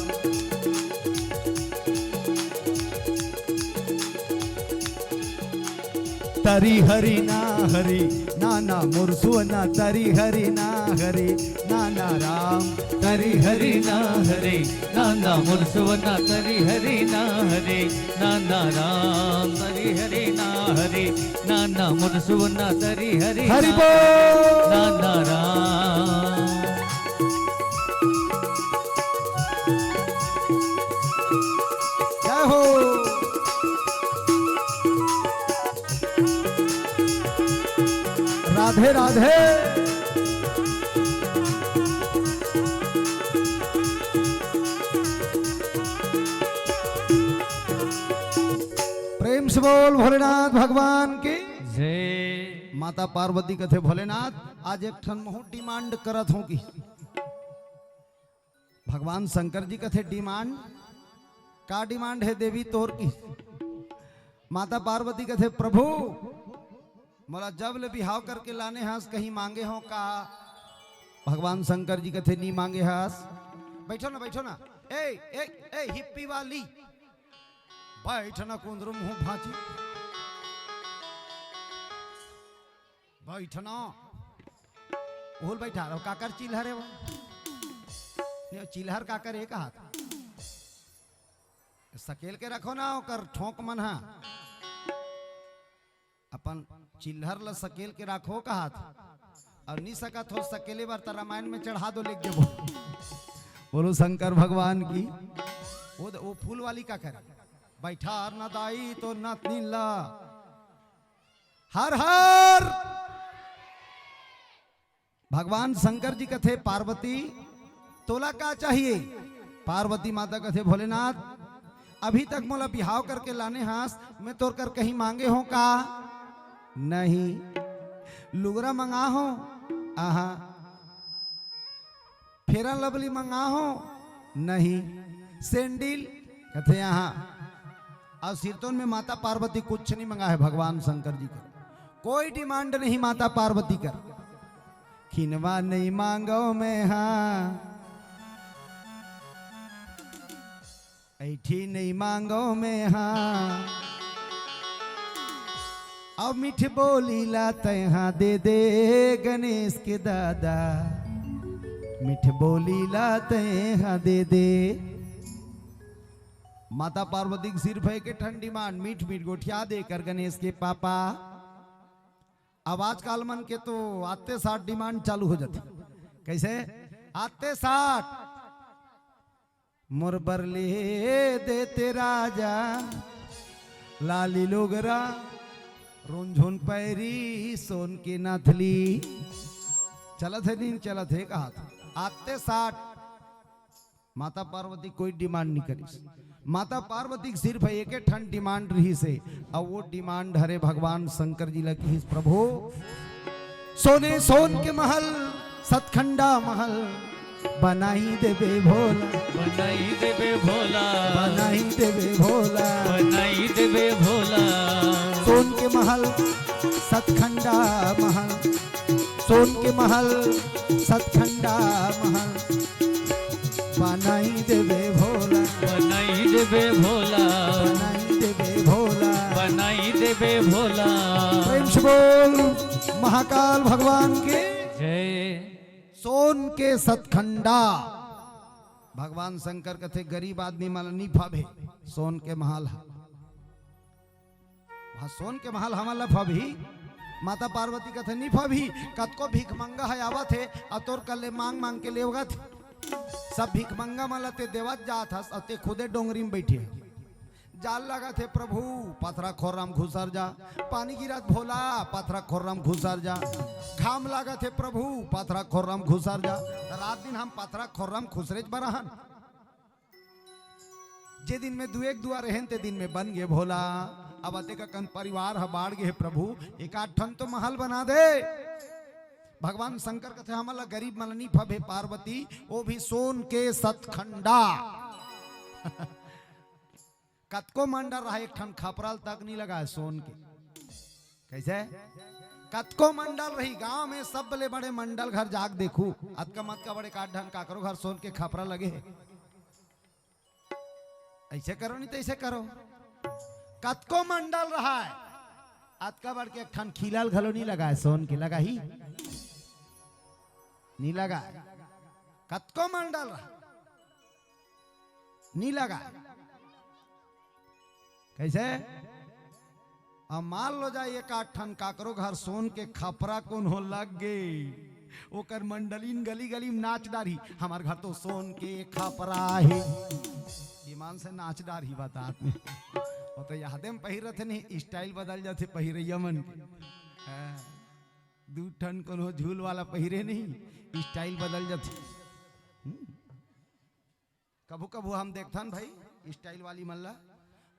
तरी हरी ना हरी, नाना मोर सुअना, तरी हरी ना हरी, नाना राम। तरी हरी ना हरी, नाना मोर सुअना, तरी हरी ना हरी, नाना राम। तरी हरी ना हरी, नाना मोर सुअना, तरी हरी हरि ना बोल। नाना राम। जय हो। राधे राधे। प्रेम से बोल भोलेनाथ भगवान की। जय। माता पार्वती कथे, "भोलेनाथ, आज एक ठन महूं डिमांड करत हों।" कि भगवान शंकर जी कथे, "डिमांड? का डिमांड हे देवी तोर?" कि माता पार्वती कथे, "प्रभु, मोला जब ले बिहाव करके लाने हस, कहीं मांगे हों का?" भगवान शंकर जी कथे, "नी मांगे हस।" "बैठो ना, बैठो ना। ए, ए, ए, हिप्पी वाली, बैठ ना, कुंदरू मुंह भांची, बैठ ना।" ओहू ल बैठा रहो, काकर चिल्हर हे वो। नहीं, चिल्हर काकर एक हाथ। सकेल के रखो ना ओकर ठोंक मन हा। अपन चिल्हर ल सकेल के राखो कहत, अउ नी सकत हो सकेले बर, त रामायण में चढ़ा दो, लेके जबो। बोलो शंकर भगवान की। वो द-, वो फूल वाली का करे, बैठा अर न दाई तो नतनीन ला। हर हर। भगवान शंकर जी कथे, "पार्वती, तोला का चाहिए?" पार्वती माता कथे, "भोलेनाथ, अभी तक मोला बिहाव करके लाने हस, मैं तोर कर कहीं मांगे हों का?" "नहीं।" "लुगरा मंगा हों?" "आहा।" "Fair and Lovely मंगा हों?" "नहीं।" "Sandal?" कथे, "आहा।" अउ सिरतोन में माता पार्वती कुछ नहीं मंगा हे भगवान शंकर जी कर, कोई demand नहीं माता पार्वती कर। "खिनवा नहीं मांगो मैं हा, ऐठी नहीं मांगो मैं हा, अब मीठ बोली ला तैहा दे दे गणेश के दादा, मीठ बोली ला तैहा दे दे।" माता पार्वती के सिर्फ एक ठन demand, मीठ मीठ गोठिया दे कर गणेश के पापा। अब आजकल मन के तो आते साथ demand चालू हो जाथे। कैसे? आते साथ, "मोर बर ले देते राजा, लाली लुगरा, रुनझुन पैरी, सोन के नथली।" चलत हे दिन चलत हे कहत। आते साथ माता पार्वती कोई demand नहीं करिस। माता पार्वती के सिर्फ एक ठन demand रहिस हे, अउ वो demand हरे भगवान शंकर जी ला किहिस, "प्रभु, सोने सोन के महल, सतखंडा महल बनाई देबे भोला, बनाई देबे भोला, बनाई देबे भोला, बनाई देबे भोला।" सोन के महल, सतखंडा महल, सोन के महल, सतखंडा महल बनाई देबे भोला, बनाई देबे भोला, बनाई देबे भोला, बनाई नहीं देबे भोला। प्रेम से बोल महाकाल भगवान के। जय। सोन के सतखंडा। भगवान शंकर कथे, "गरीब आदमी मन ला नी फबे सोन के महल ह।" वहाँ सोन के महल हमन ला फबही? माता पार्वती कथे, "नी फबही।" कतको भीख मंगा ह आवत हे, अउ तोर कर ले मांग मांग के लेवगत हे। सब भीख मंगा मन ला ते देवत जात हस, अउ ते खुदे डोंगरी में बैठे ह। जाल लागत हे प्रभु, पथरा खोर्रा म घुसर जा। पानी गिरत भोला, पथरा खोर्रा म घुसर जा। घाम लागत हे प्रभु, पथरा खोर्रा म घुसर जा। रात दिन हम पथरा खोर्रा म खुसरेच बर हन। जे दिन में दुएक दुआ रहेन, ते दिन में बन गे भोला। अब अतेक अकन परिवार ह बाढ़ गे हे प्रभु, एक आध ठन तो महल बना दे। भगवान शंकर कथे, "हमन ला गरीब मन ला नी फबे पार्वती, वो भी सोन के सतखंडा।" कतको मंडल रहा, एक ठन खपरा ल तक नी लगाय सोन के। कइसे? कतको मंडल रही, गांव में सब ले बड़े मंडल घर जाके देखू, अतका मत का बड़े का ढन काकरो घर सोन के खपरा लगे हे। अइसे करो नी तइसे करो, कतको मंडल रहा हे, अतका बड़ के एक ठन खीला ल घलो नी लगाय सोन के, लगाही? नी लगाय। कतको मंडल रहा, नी लगाय। कइसे? अब मान लो जाय एक आध ठन काकरो घर सोन के खपरा कोनो लग गे, ओकर मंडलीन गली गली में नाच डारही, "हमर घर तो सोन के खपरा हे।" ईमान से नाच डारही बतात में। वो तो यादे में पहिर रथे नहीं, style बदल जाथे पहिरैया मन के। हाँ, दू ठन कोनो झूल वाला पहिरे नहीं, style बदल जाथे। हम्म। कभू कभू हम देखथन भाई, style वाली मन ला,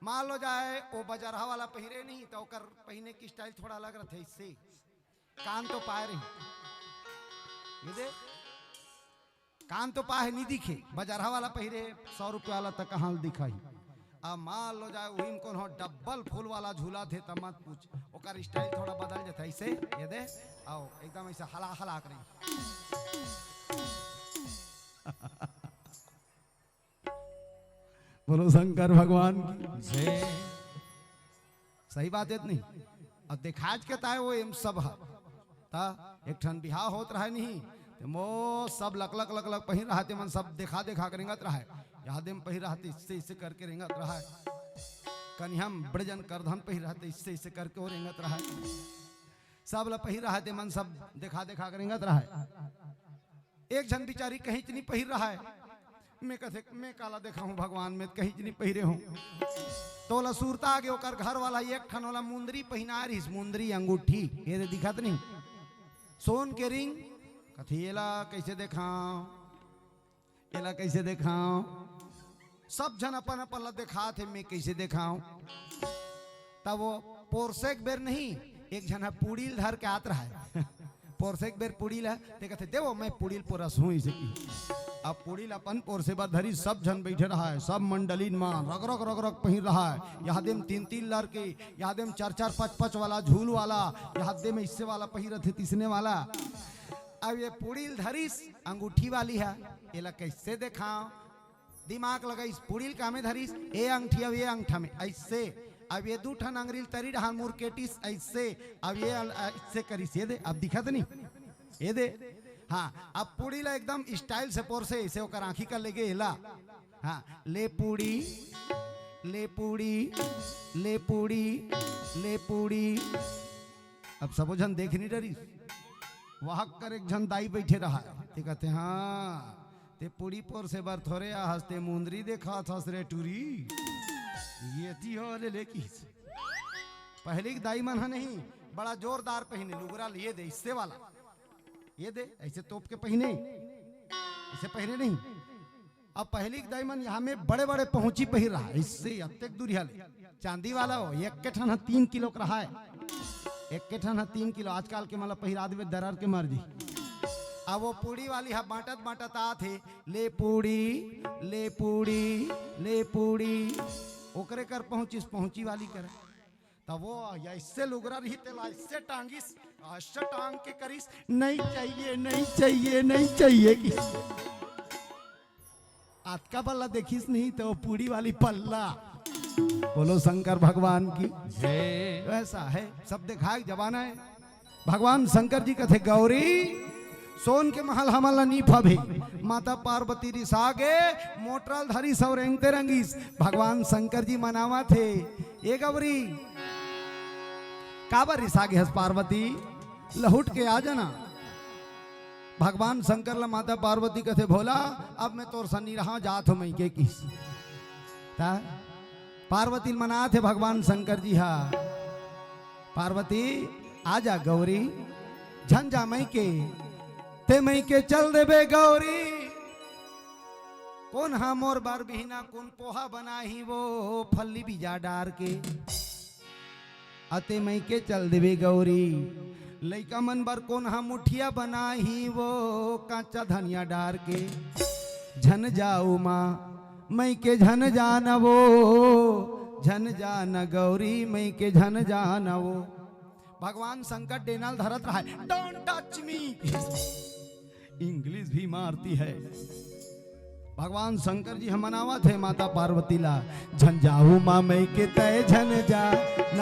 मान लो जाय वो बजरहा वाला पहिरे नहीं, तो ओकर पहिने की style थोड़ा अलग रथे। इससे कान तो पाए रही, ये दे, कान तो पाए नी दिखे, बजरहा वाला पहिरे, सौ रुपया वाला तक कहाँ दिखाही। अब मान लो जाय वही में कोनो डबल फूल वाला झूलत हे, त मत पूछ, ओकर style थोड़ा बदल जाथे। ऐसे ये दे, आओ एकदम ऐसे हला हला के रही। बोलो शंकर भगवान की। जय। सही बात हे त नहीं? अब देखाच के ताय वो एम सब ह। त एक ठन बिहाव होत रहय नहीं, ते मो सब लक लक लक लक पहिर रहय, ते मन सब देखा देखा के रेंगत रहय। यादे म पहिर रहय ते इससे इससे करके रेंगत रहय। कनिहा म बड़े जन करधन पहिर रहय ते इससे इससे करके वो रेंगत रहय। सब ल पहिर रहय ते मन सब देखा देखा के रेंगत रहय। एक झन बिचारी कहींच नी पहिर रहय। मैं कथे, मैं काला देखाहूं भगवान, मैं कहींच नी पहिरे हूं। तोला सुरता आगे, ओकर घर वाला एक ठन ओला मुंदरी पहिनाय रहिस, मुंदरी अंगूठी, ये दे दिखत नहीं, सोन के रिंग। कथे, "एला कइसे देखांव, एला कइसे देखांव?" सब झन अपन अपन ला देखात हे, मैं कइसे देखांव? तब वो पोरसे के बेर नहीं, एक झन ह पूड़ी ल धर के आत रहय। पोरसे के बेर पूड़ी ल, ते कथे, "देवो, मैं पूड़ी ल पोरस हूं," इसे की। अब पूड़ी ल अपन पोरसे बर धरिस, सब झन बइठे रहय, सब मंडलीन मन रग रग रग रग पहिर रहय, यादे म तीन तीन लड़के, यादे म चार चार पांच पांच वाला झूल वाला, यादे म इससे वाला पहिरत हे, तिसने वाला। अब ये पूड़ी ल धरिस, अंगूठी वाली ह, एला कइसे देखांव? दिमाग लगाइस, पूड़ी ल कामे धरिस, ए अंगठी अब ए अंगठा में, अइसे। अब ये दू ठन अंगरी ल तरी डहार मुरकेटिस, अइसे। अब ये अल-, अइसे करिस, ये दे, अब दिखत नहीं, ये दे। हाँ, अब पूड़ी ला एकदम style से पोरसे, अइसे ओकर आंखी कर लेगे एला। हाँ, ले पूड़ी, ले पूड़ी, ले पूड़ी, ले पूड़ी। अब सबो झन देख नहीं डरिस, वहां कर एक झन दाई बइठे रहय, ते कथे, "हाँ, ते पूड़ी पोरसे बर थोरे आहस, ते मुंदरी देखात हस रे टूरी।" ये ती हो ले, ले किस। पहली के दाई मन ह नहीं, बड़ा जोरदार पहिने लुगरा ल, ये दे, इससे वाला, ये दे, ऐसे तोप के पहिने, ऐसे पहिने नहीं। अब पहली के दाई मन यहाँ में बड़े बड़े पहुंची पहिर रहय, इससे अतेक दूरिहा ले, चांदी वाला हो, एक के ठन ह तीन किलो के रहय, एक के ठन ह तीन किलो। आजकल के मन ला पहिरा देबे, दरर के मर जी। अब वो पूड़ी वाली ह बांटत बांटत आत हे, "ले पूड़ी, ले पूड़ी, ले पूड़ी।" ओकरे कर पहुंचिस, पहुंची वाली करे। तब वो अइसे लुगरा रही, तेला अइसे टांगिस, अइसे टांग के करिस, "नहीं चाहिए, नहीं चाहिए, नहीं चाहिए" कि। अतका बल्ला देखिस नहीं, तो वो पूड़ी वाली पल्ला। बोलो शंकर भगवान की। जय। वैसा है, सब दिखाए जमाना है। भगवान शंकर जी कथे, "गौरी, सोन के महल हमन ला नी फबे।" माता पार्वती रिसा गे, मोटरल धरिस अउ रेंगते रेंगिस। भगवान शंकर जी मनावत हे, "ए गौरी, काबर रिसा गे हस पार्वती? लहुट के आ जाना।" भगवान शंकर ला माता पार्वती कथे, "भोला, अब मैं तोर सन्नी रहा जात हो मइके," किस। ता पार्वती मनात हे भगवान शंकर जी हा, "पार्वती, आ जा गौरी, झन जा मइके, ते मइके चल देबे गौरी। कोन हा मोर बर बिहना कोन पोहा बनाही वो फल्ली बीजा डार के, अते मइके चल देबे गौरी। लइका मन बर कोन हा मुठिया बनाही वो कांचा धनिया डार के, झन जाऊ माँ मइके झन जान वो, झन जान गौरी मइके झन जान वो।" भगवान शंकर डेनल धरत रहा है, "Don't touch me।" इंग्लिश भी मारती है। भगवान शंकर जी ह मनावत हे माता पार्वती ला, "झन जाऊ माँ मइके तय झन जा,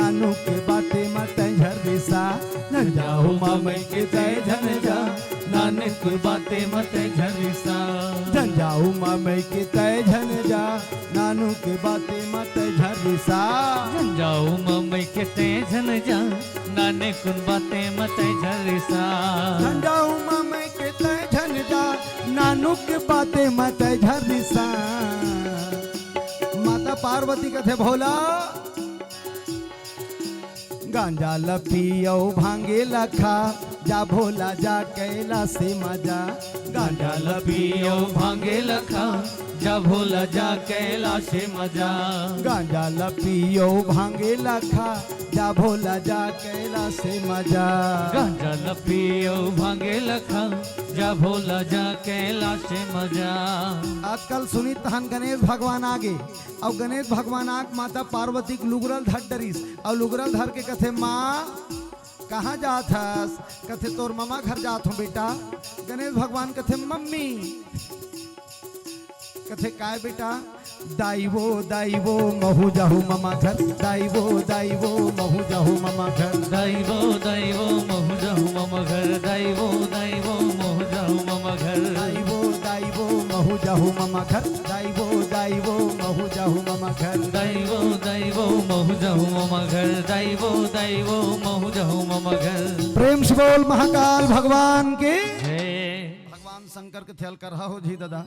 नानू के बाते म तय झन रिसा। झन जाऊ माँ मइके तय झन जा, नानू के बाते म तय झन रिसा। झन जाऊ माँ मइके तय झन जा, नानू के बाते म तय झन रिसा। झन जाऊ माँ मइके तय झन जा, नानू कुन बाते म तय झन रिसा। झन जाऊ माँ मइके तय झन जा, नानू के बाते म तय झन रिसा।" माता पार्वती कथे, "भोला, गांजा ल पी अउ भांगे ल खा, जा भोला जा कैलाश म जा। गांजा ल पी अउ भांगे ल खा, जा भोला जा कैलाश म जा। गांजा ल पी अउ भांगे ल खा, जा भोला जा कैलाश म जा। गांजा ल पी अउ भांगे ल खा, जा भोला जा कैलाश म जा।" आजकल सुनी तहन गणेश भगवान आगे, अउ गणेश भगवान आग माता पार्वती के लुगरा ल धर डरिस, अउ लुगरा ल धर के कथे, "माँ, कहाँ जात हस?" कथे, "तोर ममा घर जात हूँ बेटा।" गणेश भगवान कथे, "मम्मी।" कथे, "काय बेटा?" "दाई वो, दाई वो, महू जाहू ममा घर। दाई वो, दाई वो, महू जाहू ममा घर। दाई वो, दाई वो, महू जाहू ममा घर। दाई वो, दाई वो, महू जाहू ममा घर। दाई वो, दाई वो, महू जाहू ममा घर। दाई वो, दाई वो, महू जाहू ममा घर। दाई वो, दाई वो, महू जाहू ममा घर। दाई वो, दाई वो, महू जाहू ममा घर।" प्रेम से बोल महाकाल भगवान की। जय। भगवान शंकर के थेल करहा हो जी दादा।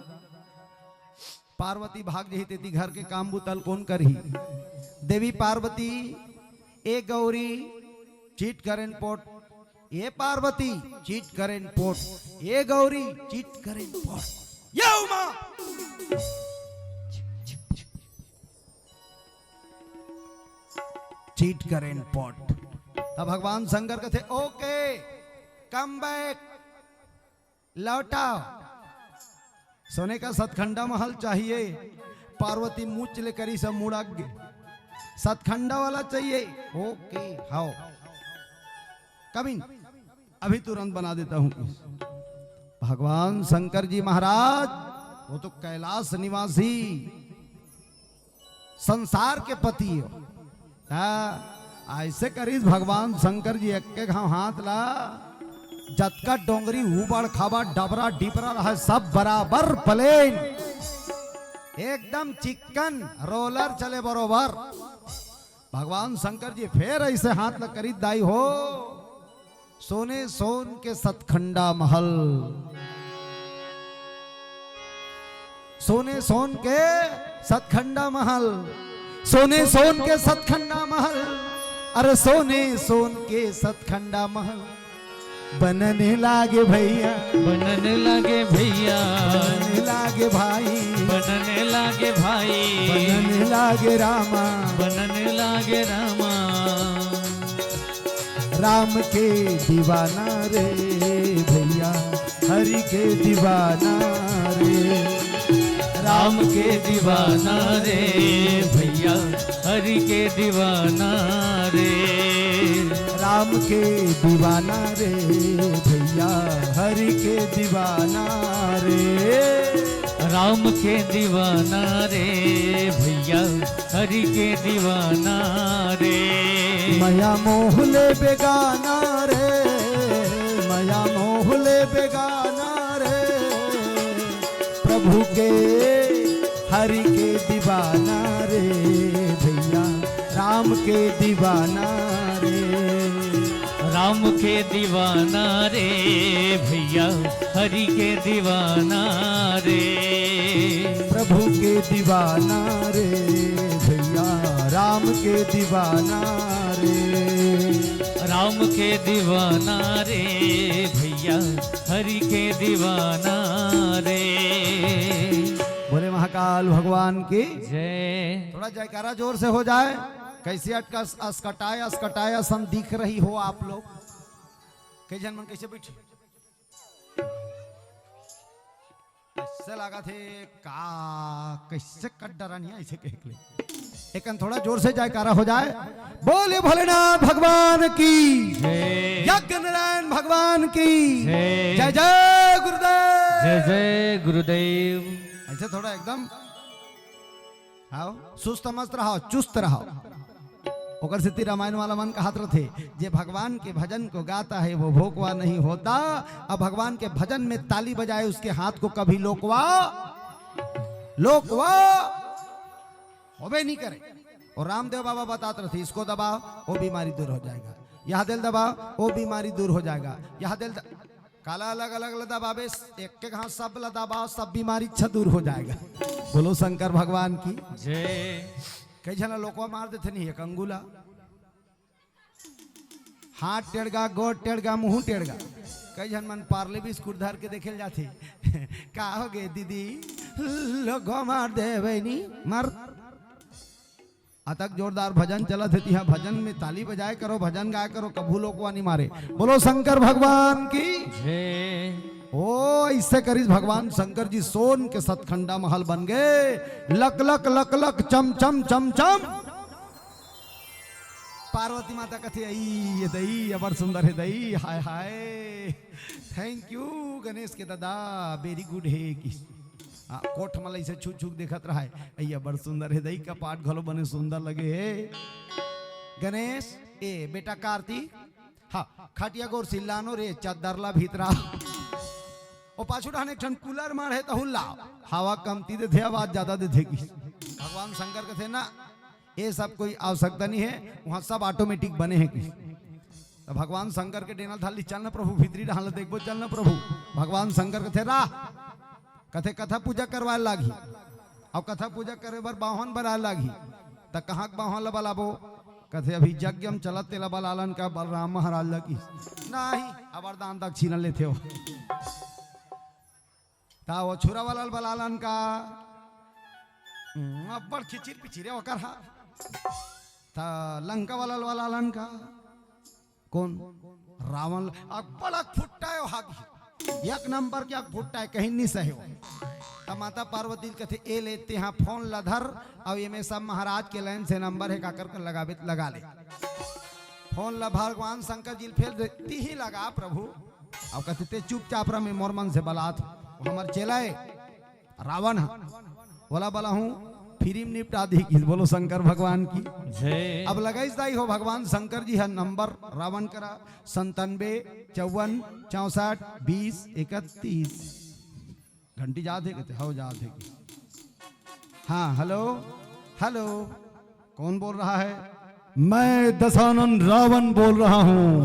पार्वती भाग जही तेती घर के काम बुता ल कोन करही। देवी पार्वती, ए गौरी, चिट करेन पोट। ए पार्वती, चिट करेन पोट। ए गौरी, चिट करेन पोट। ये उमा, चिट करेन पोट। तब भगवान शंकर कथे, "OK, come back।" लौटाओ। सोने का सतखंडा महल चाहिए। पार्वती मुच ले करी सब मुड़क गे। सतखंडा वाला चाहिए। OK, हाओ। कमिंग। अभी तुरंत बना देता हूँ। भगवान शंकर जी महाराज, वो तो कैलाश निवासी, संसार के पति हो। हाँ, ऐसे करिस भगवान शंकर जी, एक के घाव हाथ ला, जतका डोंगरी, उबड़ खाबड़, डबरा डिबरा रहे, सब बराबर प्लेन, एकदम चिक्कन, रोलर चले बरोबर। भगवान शंकर जी फेर ऐसे हाथ ला करिस, दाई हो, सोने सोन के सतखंडा महल, सोने सोन के सतखंडा महल, सोने सोन के सतखंडा महल, अरे सोने सोन के सतखंडा महल। बनने लागे भैया, बनने लागे भैया, बनने लागे भाई, बनने लागे भाई, बनने लागे रामा, बनने लागे रामा। राम के दीवाना रे भैया, हरि के दीवाना रे। राम के दीवाना रे भैया, हरि के दीवाना रे। राम के दीवाना रे भैया, हरि के दीवाना रे। राम के दीवाना रे भैया, हरि के दीवाना रे। मया मोह ले बेगाना रे, मया मोह ले बेगाना रे, प्रभु के हरि के दीवाना रे, भैया राम के दीवाना रे। राम के दीवाना रे भैया, हरि के दीवाना रे। प्रभु के दीवाना रे भैया, राम के दीवाना रे। राम के दीवाना रे भैया, हरि के दीवाना रे। बोले महाकाल भगवान की जय। थोड़ा जयकारा जोर से हो जाए। कैसे अटका, असकटाए, असकटाए असन दिख रही हो आप लोग? कई झन मन कैसे बैठे? कैसे लागत हे? का, कैसे कट डरा नहीं ऐसे कह के ले? एकन थोड़ा जोर से जयकारा हो जाए। बोले भोलेनाथ भगवान की जय। यज्ञ नारायण भगवान की जय। जय जय गुरुदेव। जय जय गुरुदेव। ऐसे थोड़ा एकदम, हाँ, सुस्त मस्त रहो, चुस्त रहो। ओकर सेती रामायण वाला मन कहत रथे, जे भगवान के भजन को गाता है वो भोकवा नहीं होता। अब भगवान के भजन में ताली बजाए, उसके हाथ को कभी लोकवा, लोकवा होबे नहीं करे। और रामदेव बाबा बतात रथे, इसको दबाओ, वो बीमारी दूर हो जाएगा, यह दिल दबाओ, वो बीमारी दूर हो जाएगा, यह दिल द... काला अलग अलग ला दबाबे, एक एक हाथ सब ला दबाओ, सब बीमारी अच्छा दूर हो जाएगा। बोलो शंकर भगवान की जय। कई झन लोकवा मार देथे नहीं, एक अंगुला, हाथ टेड़गा, गोड़ टेड़गा, मुंह टेड़गा। कई झन मन पार्ले बिस्कुट धर के देखे ल जाथे। का हो गे दीदी, लोकवा मार देवे नी, मार। अतक जोरदार भजन चलत हे, तिहा भजन में ताली बजाए करो, भजन गाए करो, कभू लोकवा नहीं मारे। बोलो शंकर भगवान की जय। ओ, ऐसे करिस भगवान शंकर जी, सोन के सतखंडा महल बन गए। लक लक लक लक, चम चम चम चम। पार्वती माता कथे, "अई, ये दई, अबर सुंदर हे दई, हाय हाय।" Thank you गणेश के दादा, very good हे कि। हाँ, कोठ मला इसे छू छू के देखत रहा है। अई, अबर सुंदर हे दई, कपाट घलो बने सुंदर लगे हे। गणेश, ए बेटा कार्तिक, हाँ, खटिया गोर सिल्लानो रे, चद्दर ला भीतरा। ओ पाछू डाहन एक ठन कूलर मार हे, तहू ला। हवा कमती देथे, आवाज ज्यादा देथे कि। भगवान शंकर कथे ना, ये सब कोई आवश्यकता नहीं है, वहाँ सब automatic बने हैं कि। तो भगवान शंकर के डेना थाली, "चल ना प्रभु, भीतरी डाहन ला देखबो, चल ना प्रभु।" भगवान शंकर कथे, "रा।" कथे, "कथा पूजा करवाए लागही।" अउ कथा पूजा करे बर बाहन बलाए लागही। त कहाँ के बाहन ला बलाबो? कथे, "अभी यज्ञ म चलत तेला बलालन का, बलराम महाराज ला की।" "नहीं, अबर दान दक्षिणा लेथे हो।" त ओ छुरा वाला ल बलालन का, हम्म, अब्बड़ खिचिर पिचिरे ओकर हा। त लंका वाला ल बलालन का, कौन? रावण ल-, अब्बड़ अकफुट्टा हे ओ हा। एक नंबर के अकफुट्टा हे, कहीं नहीं सहे हो। त माता पार्वती ल कथे, "ए ले तेहा फोन ला धर, अउ एमे सब महाराज के लाइन से नंबर हे, काकर कर लगाबे त लगा ले।" फोन ला भगवान शंकर जी ल फेर दे, "तिही लगा प्रभु।" अउ कथे, "ते चुपचाप रह, मैं मोर मन से बलात हूँ, वो हमर चेला हे रावण ह, ओला बलाहूँ, free म निपटा दिही।" बोलो शंकर भगवान की जय। अब लगाइस दाई हो भगवान शंकर जी ह नंबर रावण करा, संतानबे, चौवन, चौसठ, बीस, इकतीस। घंटी जात हे कथे, हव जात हे कि। हाँ, hello, hello, कौन बोल रहा है? मैं दशानन रावण बोल रहा हूँ।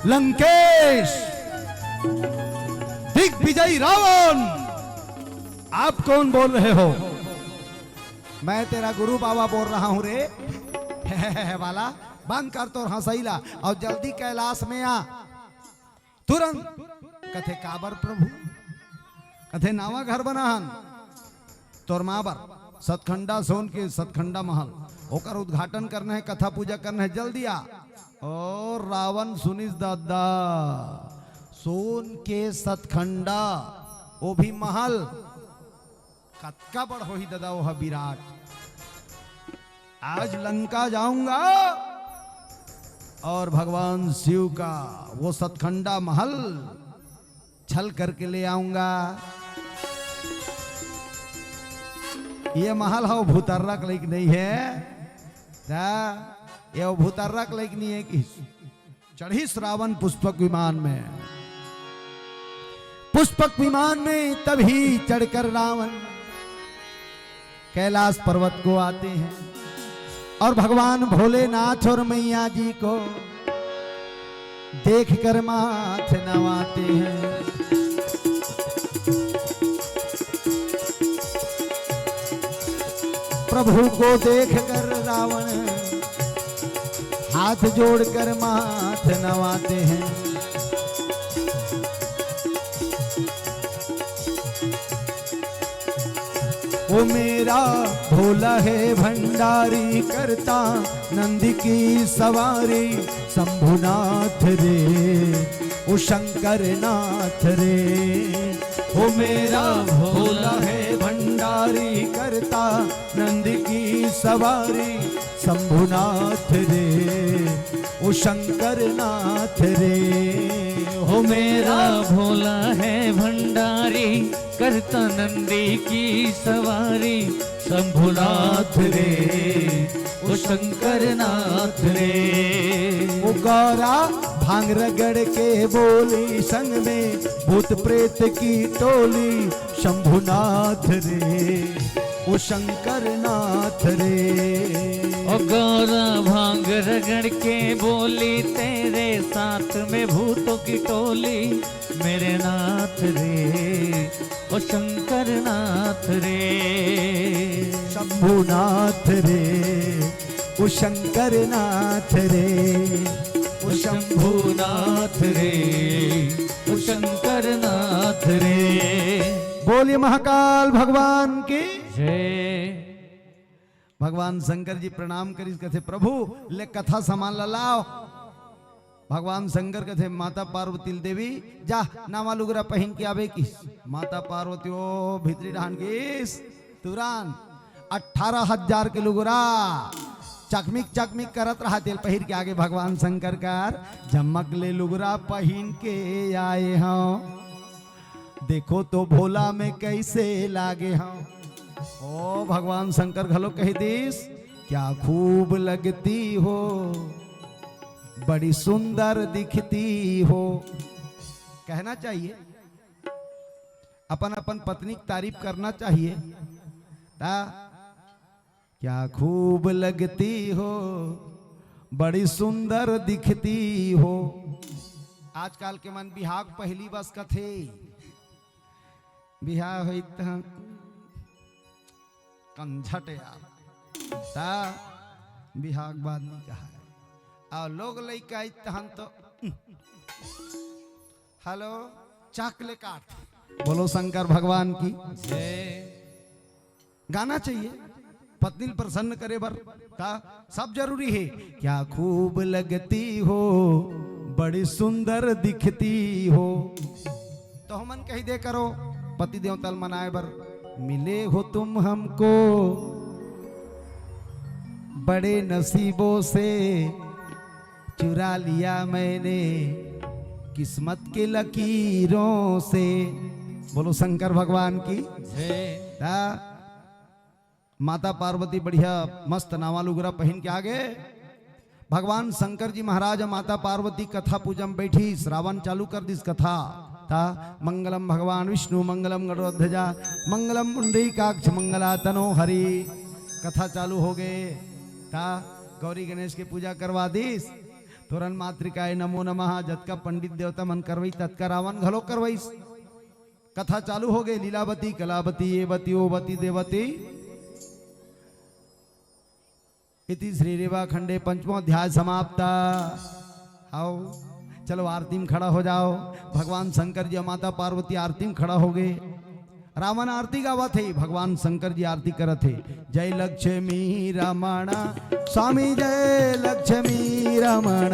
लंकेश, दिग्विजय रावण, आप कौन बोल रहे हो? मैं तेरा गुरु बाबा बोल रहा हूँ रे। वाला, बंद कर तोर हंसई ला अउ जल्दी कैलाश में आ। तुरंत कथे, "काबर प्रभु?" कथे, "नावा घर बनाहन तोर माँ बर, सतखंडा, सोन के सतखंडा महल, ओकर उद्घाटन करना हे, कथा पूजा करना हे, जल्दी आ।" ओ रावण सुनिस दादा, सोन के सतखंडा, वो भी महल, कतका बड़ होही दादा, वो ह विराट। आज लंका जाऊंगा और भगवान शिव का वो सतखंडा महल छल करके ले आऊंगा। ये महल ह भूतर्रा के लइक नहीं है, ता ये भूतर्रा के लइक नहीं है कि चढ़िस रावण पुष्पक विमान में। पुष्पक विमान में तभी चढ़कर रावण कैलाश पर्वत को आते हैं और भगवान भोलेनाथ और मैया जी को देखकर माथ नवाते हैं। प्रभु को देखकर रावण हाथ जोड़कर माथ नवाते हैं। वो मेरा भोला है भंडारी, करता नंद की सवारी, शंभुनाथ रे, ओ शंकर नाथ रे। वो मेरा भोला है भंडारी, करता नंद की सवारी, शंभुनाथ रे, ओ शंकर नाथ रे। हो मेरा भोला है भंडारी, करता नंदी की सवारी, शंभुनाथ रे, ओ शंकर नाथ रे। ओ गौरा भांग रगड़ के बोली, संग में भूत प्रेत की टोली, शंभुनाथ रे, ओ शंकर नाथ रे। ओ गौरा भांग रगड़ के बोली, तेरे साथ में भूतों की टोली, मेरे नाथ रे, ओ शंकर नाथ रे। शंभुनाथ रे, ओ शंकर नाथ रे, ओ शंभुनाथ रे, ओ शंकर नाथ रे। बोलिए महाकाल भगवान की। जय। भगवान शंकर जी प्रणाम करिस, कथे, "प्रभु, ले कथा सामान ला लाव।" भगवान शंकर कथे माता पार्वती ल, "देवी, जा, नवा लुगरा पहिन के आबे," किस। माता पार्वती ओ भीतरी डहान गिस, तुरंत अठारह हजार के लुगरा चकमिक चकमिक करत रहा, तेल पहिर के आगे भगवान शंकर कर, "झमक ले लुगरा पहिन के आए हंव, देखो तो भोला में कैसे लागे हंव।" ओ भगवान शंकर घलो कह दिस, "क्या खूब लगती हो, बड़ी सुंदर दिखती हो।" कहना चाहिए, अपन अपन पत्नी की तारीफ करना चाहिए। ता, "क्या खूब लगती हो, बड़ी सुंदर दिखती हो।" आजकल के मन बिहाव के पहिली बस कथे, बिहाव होई त कंझट यार, ता बिहाव के बाद नहीं कहा है। और लोग लइका आई तहन तो हेलो, चॉकलेट काट। बोलो शंकर भगवान की। जय। गाना चाहिए पत्नी ल प्रसन्न करे बर, का सब जरूरी है। "क्या खूब लगती हो, बड़ी सुंदर दिखती हो।" तो हमन कही दे करो पति देवता ल मनाए बर, "मिले हो तुम हमको बड़े नसीबों से, चुरा लिया मैंने किस्मत के लकीरों से।" बोलो शंकर भगवान की। जय। ता माता पार्वती बढ़िया मस्त नवा लुगरा पहिन के आगे। भगवान शंकर जी महाराज माता पार्वती कथा पूजा में बैठी, श्रावण चालू कर दिस कथा। ता मंगलम भगवान विष्णु, मंगलम गरुड़ध्वजा, मंगलम पुंडरीकाक्ष, मंगलातनो हरि। कथा चालू हो गए। ता गौरी गणेश के पूजा करवा दिस। तोरन मातृकाय नमो नमः, जतका पंडित देवता मन करवई, ततका रावण घलो करवईस। कथा चालू हो गई, लीलावती, कलावती, ये वती, ओ वती, देवती। इति श्री रेवा खंडे पंचमो अध्याय समाप्त। आओ, चलो आरती में खड़ा हो जाओ। भगवान शंकर जी और माता पार्वती आरती में खड़ा हो गए। रावण आरती गावत हे, भगवान शंकर जी आरती करत हे। जय लक्ष्मी रमण स्वामी, जय लक्ष्मी रमण,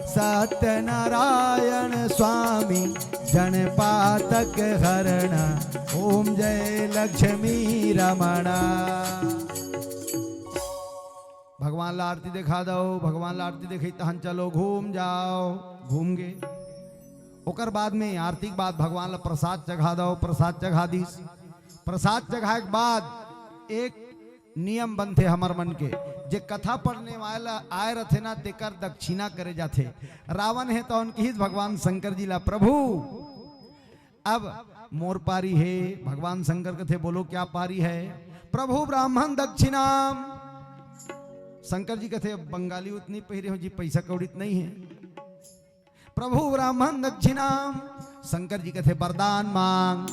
सत्यनारायण स्वामी, जन पातक हरण, ओम जय लक्ष्मी रमण। भगवान ला आरती देखा दो, भगवान ला आरती देखई तहन चलो घूम जाओ, घूम गे। ओकर बाद में आरती के बाद भगवान ला प्रसाद चघा दो, प्रसाद चघा दिस। प्रसाद चघाए के बाद एक नियम बनथे हमर मन के, जे कथा पढ़ने वाला आए रथे ना, तेकर दक्षिणा करे जाथे। रावण हे त ओन किहिस भगवान शंकर जी ला, "प्रभु, अब मोर पारी हे।" भगवान शंकर कथे, "बोलो, क्या पारी है?" "प्रभु, ब्राह्मण दक्षिणाम।" शंकर जी कथे, "अब बंगाली उतनी पहिरे हो जी, पैसा कौड़ी त नहीं है।" "प्रभु, ब्राह्मण दक्षिणाम।" शंकर जी कथे, "वरदान मांग।"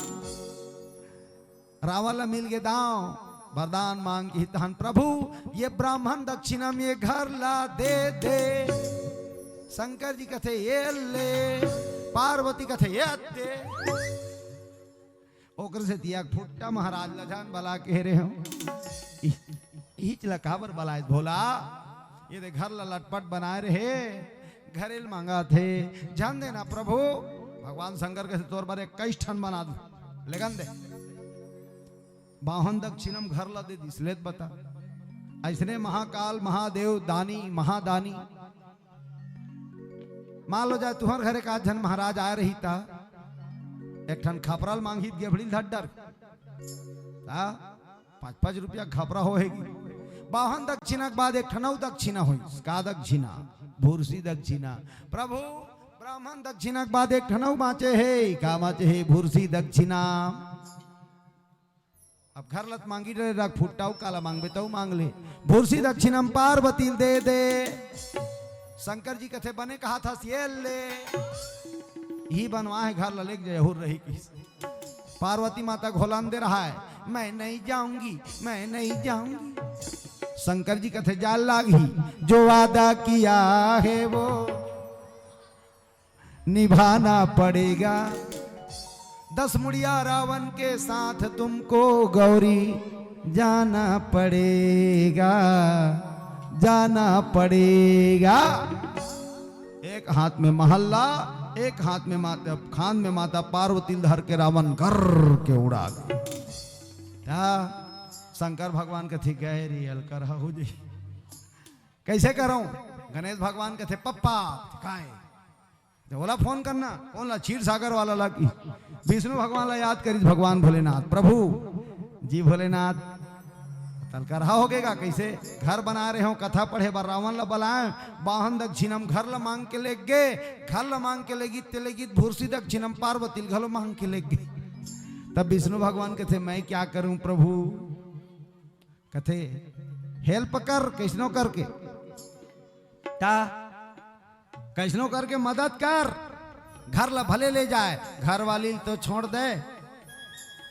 रावण ला मिल गे दांव, वरदान मांग के तहन, "प्रभु, ये ब्राह्मण दक्षिणा में ये घर ला दे दे।" शंकर जी कथे, "ये ले।" पार्वती कथे, "ये दे।" ओकर से तिया फुट्टा महाराज ला झन बला के रे हो। इहिच ला काबर बलाए भोला? ये दे घर ला लटपट बनाए रहे, घरेल मांगा थे, झन देना प्रभु। भगवान शंकर कथे, "तोर बर इक्कीस ठन बना दू, लेगन दे।" बाहन दक्षिणम घर ला दे दिस, लेत बता। अइसने महाकाल, महादेव, दानी, महादानी। मान लो जाए तुहर घरे का झन महाराज आए रही ता, एक ठन खपरल मांगी गेभड़ी धड्डर। ता पाँच पाँच रुपया खपरा होएगी। बाहन दक्षिणा के बाद एक ठन अउ दक्षिणा होई। का दक्षिणा? भूरसी दक्षिणा। प्रभु, ब्राह्मण दक्षिणा के बाद एक ठन अउ बाँचे हे। का बाँचे हे? भूरसी दक्षिणा। अब घर लत मांगी डरे रख फुट्टा, अउ काला मांगबे तउ मांग ले। भूरसी दक्षिणम पार्वती दे दे। शंकर जी कथे, "बने कहा था, ये ले।" ही बनवा हे, घर ला लेके जयहुर रही किस। पार्वती माता घोलन दे रहा है, "मैं नहीं जाऊंगी, मैं नहीं जाऊंगी।" शंकर जी कथे, "जाल लाग ही, जो वादा किया है वो निभाना पड़ेगा। दस मुड़िया रावण के साथ तुमको गौरी जाना पड़ेगा, जाना पड़ेगा।" एक हाथ में महल्ला, एक हाथ में माता, खान में माता पार्वती धर के रावण कर के उड़ा गया। ता शंकर भगवान कथे, "गए रे अलकर हो जी, कैसे करूं?" गणेश भगवान कथे, "पप्पा।" "काय?" "तो ओला फोन करना।" "कौन ला?" "क्षीर सागर वाला ला।" कि विष्णु भगवान ला याद करिस भगवान भोलेनाथ, "प्रभु जी भोलेनाथ, तलकरहा हो गेगा, कैसे घर बना रहे हो, कथा पढ़े बर रावण ला बलाए, बाहन दक्षिणम घर ला मांग के लेग गे, घर ला मांग के लेगी, ते लेगी भूरसी दक्षिणम पार्वती घलो मांग के लेग गे।" तब विष्णु भगवान कथे, "मैं क्या करूं प्रभु?" कथे, "हेल्प कर, कैसनो करके।" ता कैसनो करके मदद कर, घर ला भले ले जाए, घर वाली ल तो छोड़ दे।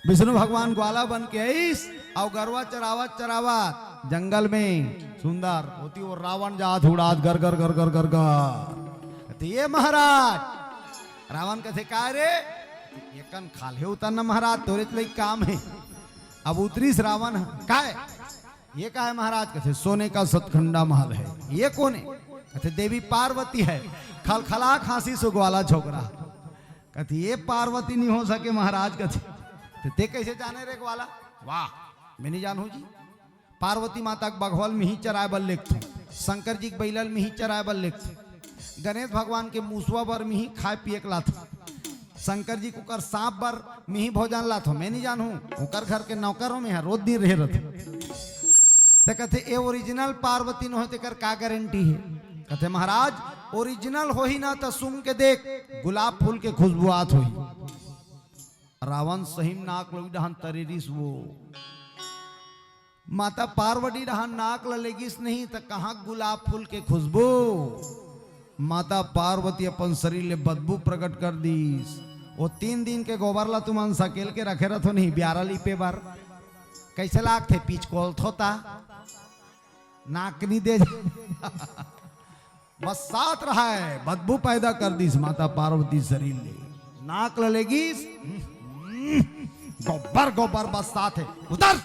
विष्णु भगवान ग्वाला बन के आइस, अउ गरवा चरावत चरावत जंगल में सुंदर होती वो रावण जात उड़ात गर गर गर गर गर गर। कथे, "ये महाराज।" रावण कथे, "काय रे?" "ये कन खाल्हे उतर न महाराज, तोरे त लई काम हे।" अब उतरिस रावण ह, "काय?" "ये का है महाराज?" कथे, "सोने का सतखंडा महल है।" "ये कोन हे?" कथे, "देवी पार्वती है।" खलखला खांसिस ओ ग्वाला छोकरा। कथे, "ये पार्वती नहीं हो सके महाराज।" कथे, "ते, ते कैसे जाने रे ग्वाला?" "वाह, मैं नहीं जानू जी। पार्वती माता के बघवा ल मिही चराए बर लेगथों, शंकर जी के बइला ल मिही चराए बर लेगथों, गणेश भगवान के मुसवा बर मिही खाए पिए के लाथों।" शंकर जी के ओकर सांप बर मिही भोजन लाथों, मैं नहीं जानू, ओकर घर के नौकर हो मैं ह, रोज दिन रहे रथे। ते कथे, "ए ओरिजिनल पार्वती न होय, तेकर का गारंटी हे?" कथे, "महाराज, ओरिजिनल होही ना त सूंघ के देख, गुलाब फूल के खुशबू आत होही।" रावण सही म नाक लोई डहान तरेरिस वो। माता पार्वती डहान नाक ल लेगिस नहीं त कहाँ गुलाब फूल के खुशबू। माता पार्वती अपन शरीर ले बदबू प्रकट कर दीस। वो तीन दिन के गोबर ला तुमन सकेल के रखे रथो नहीं, ब्यारा लीपे बर। कैसे लागथे? पिचकोलथो ता। नाक नी दे। बस्सात रहा है, बदबू पैदा कर दीस माता पार्वती शरीर ले। नाक ल लेगिस, गोबर गोबर बस्सात हे, उतर।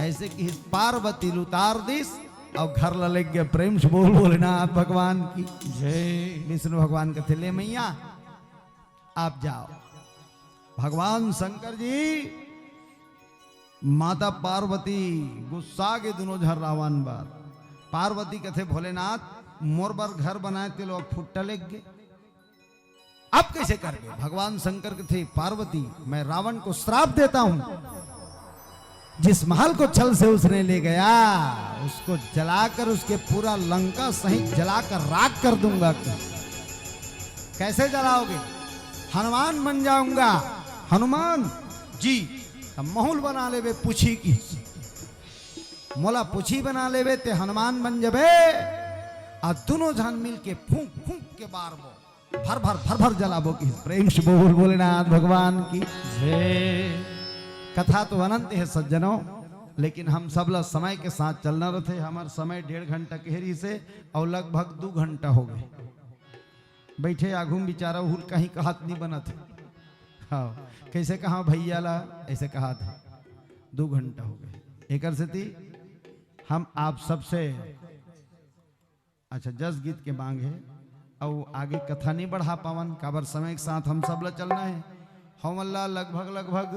ऐसे कि पार्वती ल उतार दीस अउ घर ल लेग गे। प्रेम से बोल भोलेनाथ भगवान की। जय। विष्णु भगवान कथे, "ले मैया, आप जाओ।" भगवान शंकर जी, माता पार्वती गुस्सा गे दुनों झन रावण बर। पार्वती कथे, "भोलेनाथ, मोर बर घर बनाए ते लोग फुट्टा लेग गे, अब कैसे करबे?" भगवान शंकर कथे, "पार्वती, मैं रावण को श्राप देता हूं, जिस महल को छल से उसने ले गया, उसको जलाकर, उसके पूरा लंका सहित जलाकर राख कर दूंगा। कैसे जलाओगे? हनुमान बन जाऊंगा। हनुमान जी, त महूं ल बना लेबे पूछी के। मोला पूछी बना लेबे ते हनुमान बन जबे। आ दुनों झन मिल के फूंक फूंक के बारबो, भर भर भर भर जलाबो। कि प्रेम से बोल भोलेनाथ भगवान की। जय। कथा तो अनंत हे सज्जनों, लेकिन हम सब ला समय के साथ चलना रथे। हमर समय डेढ़ घंटा के रहिसे अउ लगभग दू घंटा हो गे। बइठे आघू म बिचारा उहू ल कहीं कहत नइ बनत हे। हाँ, कइसे कहा भइया ला, अइसे कहत हे। दू घंटा हो गे। एकर सेती हम आप सबसे, अच्छा, जस गीत के मांग हे, अउ आगे कथा नइ बढ़ा पावन, काबर समय के साथ हम सब ला चलना हे। हमन ला लगभग, लगभग,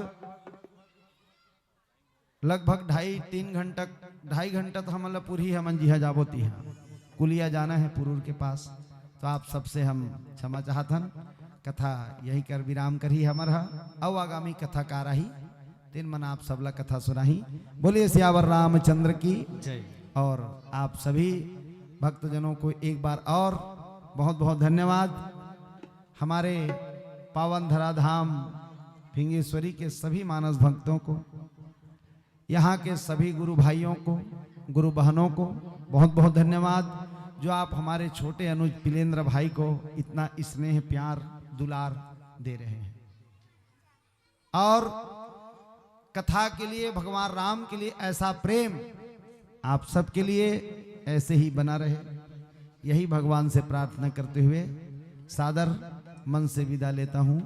लगभग ढाई, तीन घंटा, ढाई घंटा तो हमन ला पूरी, हमन जिहां जाबो तिहां, कुलिया जाना हे पुरूर के पास। तो आप सबसे हम क्षमा चाहत हन। कथा यही कर विराम करही हमर हा, अउ आगामी कथाकार आही, तेन मन आप सबला कथा सुनाही। बोलिए सियावर रामचंद्र की। जय। और आप सभी भक्तजनों को एक बार और बहुत बहुत धन्यवाद। हमारे पावन धराधाम फिंगेश्वरी के सभी मानस भक्तों को, यहाँ के सभी गुरु भाइयों को, गुरु बहनों को बहुत बहुत धन्यवाद, जो आप हमारे छोटे अनुज पिलेंद्र भाई को इतना स्नेह, प्यार, दुलार दे रहे हैं। और कथा के लिए, भगवान राम के लिए ऐसा प्रेम आप सबके लिए ऐसे ही बना रहे, यही भगवान से प्रार्थना करते हुए सादर मन से विदा लेता हूं।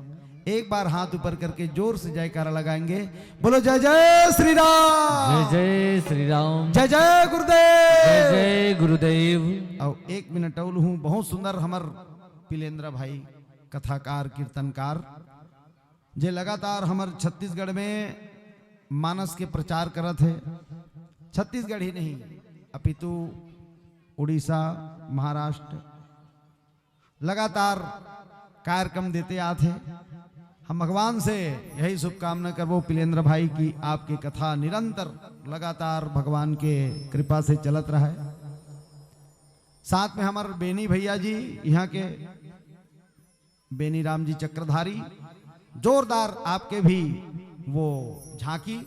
एक बार हाथ ऊपर करके जोर से जयकारा लगाएंगे। बोलो जय जय श्री राम। जय जय श्री राम। जय जय गुरुदेव। जय जय गुरुदेव। अउ एक मिनट अउ लूहूं, बहुत सुंदर हमर पिलेंद्र भाई कथाकार, कीर्तनकार, जे लगातार हमर छत्तीसगढ़ में मानस के प्रचार करत हे। छत्तीसगढ़ ही नहीं, अपितु उड़ीसा, महाराष्ट्र लगातार कार्यक्रम देते आत हे। हम भगवान से यही शुभकामना करबो पिलेंद्र भाई की आपके कथा निरंतर लगातार भगवान के कृपा से चलत रहे। साथ में हमर बेनी भैया जी, यहाँ के बेनी राम जी चक्रधारी, जोरदार आपके भी वो झांकी,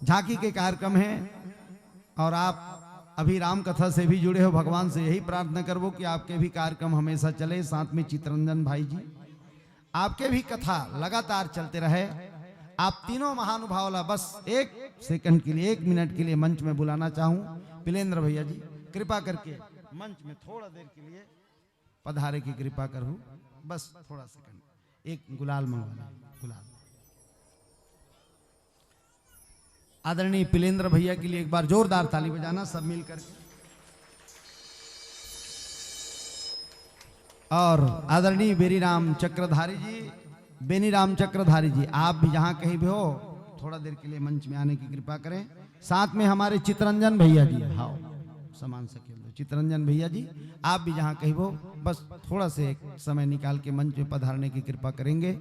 झांकी के कार्यक्रम है और आप अभी राम कथा से भी जुड़े हो। भगवान से यही प्रार्थना करबो कि आपके भी कार्यक्रम हमेशा चले। साथ में चितरंजन भाई जी, आपके भी कथा लगातार चलते रहे। आप तीनों महानुभाव ला बस एक सेकंड के लिए, एक मिनट के लिए मंच में बुलाना चाहूं। पिलेंद्र भैया जी, कृपा करके मंच में थोड़ा देर के लिए पधारे की कृपा करहु, बस थोड़ा सेकंड, एक गुलाल मंगवा लो, गुलाल। आदरणीय पिलेंद्र भैया के लिए एक बार जोरदार ताली बजाना सब मिलकर। और आदरणीय बेनी राम चक्रधारी जी, बेनी राम चक्रधारी जी, आप भी जहां कहीं भी हो, थोड़ा देर के लिए मंच में आने की कृपा करें। साथ में हमारे चितरंजन भैया जी, हाव, समान सकेल दो। चितरंजन भैया जी, आप भी जहां कहीं हो, बस थोड़ा से एक समय निकाल के मंच में पधारने की कृपा करेंगे।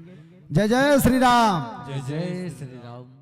जय जय श्री राम। जय जय श्री राम।